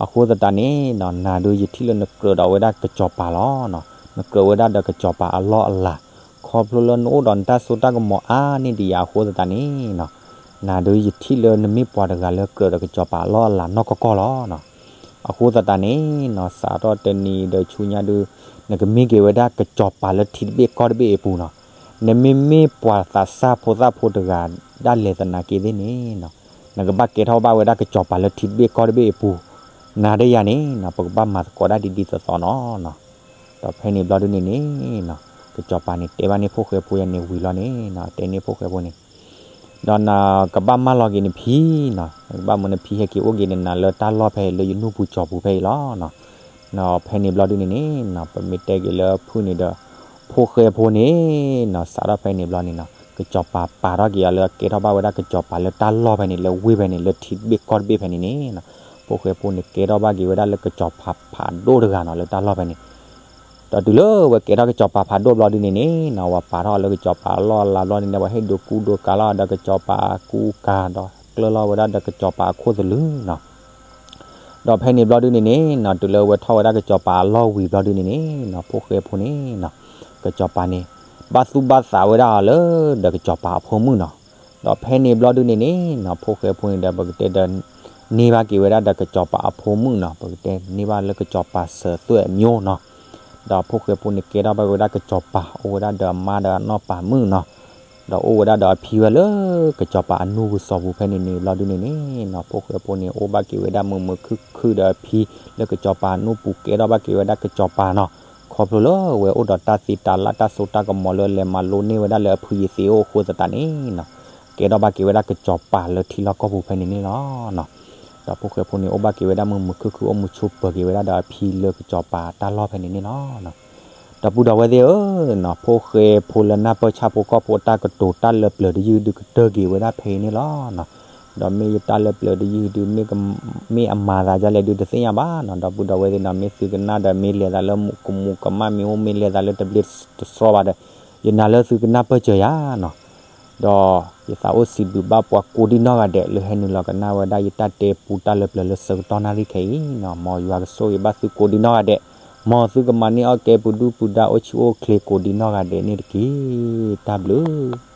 အဃိသတးန့ၣ်နီၤ နၤဒုးယထံၣ်လၢနကြၢးဒီးဝဲဒၣ်ကစီၤပၤလီၤနီၤ, နကြၢးဝဲဒၣ်ဒီးကစီၤပၤအလီၢ်အလၤ, ခီဖျိလၢနအိၣ်ဒီးနတၢ်စိတၢ်ကမီၤအါန့ၢ်ဒံးယၤအဃိသတးန့ၣ်နီၤ, နၤဒုးယထံၣ်လၢနမ့ၢ်ပှၤတဂၤလၢကြၢးဒီးကစီၤပၤအလီၢ်အလၤနီၢ်ကီၢ်ကီၢ်လီၤနီၤ. အဃိသတးန့ၣ်နီၤ စးထီၣ်တနံၤဒီးဆူညါဒုး နကမ့ၢ်က့ၤဝဲဒၣ်ကစီၤပၤလၢထံတဘ့ၣ်ကီၢ်တဘ့ၣ်အပူၤနီၤ, နမ့မ့ၢ်ပှၤသးစၢ်ဖိသၣ်ဖိတဂၤဒၣ်လဲာ်သနာ်က့သ့ၣ်န့ၣ်နီၤ, နကဘၣ်ကဲထီၣ်ဘၣ်ဝဲဒၣ်ကစီၤပၤလၢထံတဘ့ၣ်ကီၢ်တဘ့ၣ်အပူၤ, နၤဒီးယၤန့ၣ်နီၤ ပကဘၣ်မၤသကိးဒၣ်ဒ်ဒ်သိးသိးနီၤနီၤ. ဒီးဖဲန့ၣ်ဘျီဒုန့ၣ်န့ၣ်နီၤ ကစီၤပၤန့ၣ်တဲဘၣ်န့ၣ်ဖိၣ်ဃဲဖိယၤန့ၣ်ဝံၤလီၤန့ၣ်နီၤ တဲန့ၣ်ဖိၣ်ဃဲဖိန့ၣ် ဒီးနကဘၣ်မၢလီၤက့ၤနဖံနီၤ, နကဘၣ်မၢနဖံဟဲက့ၤအိၣ်က့ၤနၤလၢတၢ်လီၢ်ဖဲအံၤလၢယနူၢ်ပူၤကၠီၤပူၤဖဲအံၤလီၤနီၤ. ဒီးဖဲန့ၣ်ဘျီဒုန့ၣ်န့ၣ်နီၤ ပမ့ၢ်တဲက့ၤလၢဖုၣ်န့ၣ်ဒီး ဖိၣ်ဃဲဖိန့ၣ်နီၤ စးထီၣ်ဖဲန့ၣ်ဘျီန့ၣ်နီၤ ကစီၤပၤပာ်ထီၣ်က့ၤအီၤလၢကဲထီၣ်ဘၣ်ဝဲဒၣ်ကစီၤပၤလၢတၢ်လီၢ်ဖဲန့ၣ် လၢဝ့ၢ်ဖဲန့ၣ် လၢထံတဘ့ၣ်ကီၢ်တဘ့ၣ်ဖဲန့ၣ်န့ၣ်နီၤ ဖိၣ်ဃဲဖိန့ၣ်ကဲထီၣ်ဘၣ်က့ၤဝဲဒၣ်လၢကစီၤပၤဖးဒိၣ်တဂၤနီၤ လၢတၢ်လီၢ်ဖဲန့ၣ် ဒီးတုၤလၢဝဲကဲထီၣ်ကစီၤပၤဖးဒိၣ်ဘျီဒုန့ၣ်န့ၣ်နီၤ ဝဲပာ်ထီၣ်အီၤလၢကစီၤပၤအလီၢ်အလၤဘျီန့ၣ်န့ၣ် ဝဲဟ့ၣ်ဒိးကူဒိးကၤလီၤဒီးကစီၤပၤအကူအကၤ ဒီးကျၢၢ်လီၤဝဲဒၣ်ဒီးကစီၤပၤအခိၣ်သလုးနီၤ. ဒီးဖဲန့ၣ်ဘျီဒုန့ၣ်န့ၣ်နီၤ တုၤလၢဝဲထီၣ်ဝဲဒၣ်ကစီၤပၤအလီၢ်ဝံၤဘျီဒုန့ၣ်န့ၣ်နီၤ ဖိၣ်ဃဲဖိန့ၣ်နီၤ ကစီၤပၤန့ၣ် ဘၣ်သူၣ်ဘၣ်သးဝဲဒၣ်အီၤလၢဒီးကစီၤပၤအဖိမုၣ်နီၤ. ဒီးဖဲန့ၣ်ဘျီဒုန့ၣ်န့ၣ်နီၤ ဖိၣ်ဃဲဖိန့ၣ်ဒီး ပကတဲဒီး န့ၢ်ဘၣ်က့ၤဝဲဒၣ်ဒီးကစီၤပၤအဖိမုၣ်နီၤ ပကတဲန့ၢ်ဘၣ်လၢကစီၤပၤစၢၤသွဲၣ်အမျိုးနီၤ. ဒီးဖိၣ်ဃဲဖိန့ၣ်ကဲထီၣ်ဘၣ်က့ၤဝဲဒၣ်ကစီၤပၤ အိၣ်ဝဲဒၣ်ဒီးအမါဒီးအနီၢ်ပၤမုၣ်နီၤ. ဒီးအိၣ်ဝဲဒၣ်ဒီးအဖံဝဲလၢကစီၤပၤအနူၢ်ပူၤစီၤပူၤဖဲန့ၣ်န့ၣ်ဘျီဒုန့ၣ်န့ၣ်နီၤ ဖိၣ်ဃဲဖိန့ၣ် အိၣ်ဘၣ်က့ၤဝဲဒၣ်မုာ်မုာ်ခုၣ်ခုၣ်ဒီးအဖံလၢကစီၤပၤအနူၢ်ပူၤ ကဲထီၣ်ဘၣ်က့ၤဝဲဒၣ်ကစီၤပၤနီၤ. ခီဖျိလၢဝဲအိၣ်ဒီးတၢ်သံတၢ်လၢ်တၢ်စိတၢ်ကမီၤလၢလဲၤမၤလိန့ၢ်ဝဲဒၣ်လၢအဖုယသ့အိၣ်အဃိသတးန့ၣ်နီၤ ကဲထီၣ်ဘၣ်က့ၤဝဲဒၣ်ကစီၤပၤလၢထံလီၢ်ကီၢ်ပူၤဖဲန့ၣ်န့ၣ်လီၤ. ဒီးဖိၣ်ဃဲဖိန့ၣ် အိၣ်ဘၣ်က့ၤဝဲဒၣ်မုာ်မုာ်ခုၣ်ခုၣ် အိၣ်မူဆိးပၢၤက့ၤဝဲဒၣ်ဒီးအဖံလၢကစီၤပၤတၢ်လီၢ်ဖဲန့ၣ်န့ၣ်လီၤ. ဒီပုၢ်ဒီဝဲၢ်သ့ၣ်ဧၢနီၤ ဖိၣ်ဃဲဖိလၢနၢ်ပၢၢ်ဆၣ်ဖိကီၢ်ဖိအတၢ်ကတိၤတၢ်လၢပျၢၤတယုၢ်ဒုးကတၢၢ်က့ၤဝဲဒၣ်ဖဲအံၤန့ၣ်လီၤ. ဒီးမ့ၢ်ယတၢ်လၢပျၢၤတယုၢ်ဒုး မ့ၢ်အမၤသးဒ်လဲၣ်ဒုးတသ့ၣ်ညါဘၣ်နီၤ ဒီပုၢ်ဒီဝဲၢ်သ့ၣ်နီၤ မ့ၢ်သုကနၣ်ဒီးမ့ၢ်လဲၤသးလၢကမူးကမၣ်မ့ၢ်အိၣ်မ့ၢ်လဲၤသးလၢတဘျ့တဆှီဘၣ်ဒီး ယနာ်လၢသုကနၢ်ပၢၢ်စၢၤယၤနီၤ ဒီးယသးအိၣ်စံးဘျုးဘၣ်ပှၤကိးဒံနီၢ်ဂၤဒဲး လၢဟဲနုာ်လီၤကနၣ်ဝဲဒၣ်ယတၢ်တဲပူတၢ်လၢပျၢၤလၢဆၢကတီၢ်နၣ်ရံၣ်ခဲအံၤနီၤ မ်ယွၤကဆိၣ်ဂ့ၤဘၣ်သုကိးဒံနီၢ်ဂၤဒဲး မ်သုကမၤန့ၢ်အီၣ်ကဲပဒုၣ်ပဒါအိၣ်ဆူၣ်အိၣ်ချ့ကိးဒံနီၢ်ဂၤဒဲးန့ၣ်တက့ၢ်. တၢ်ဘျုး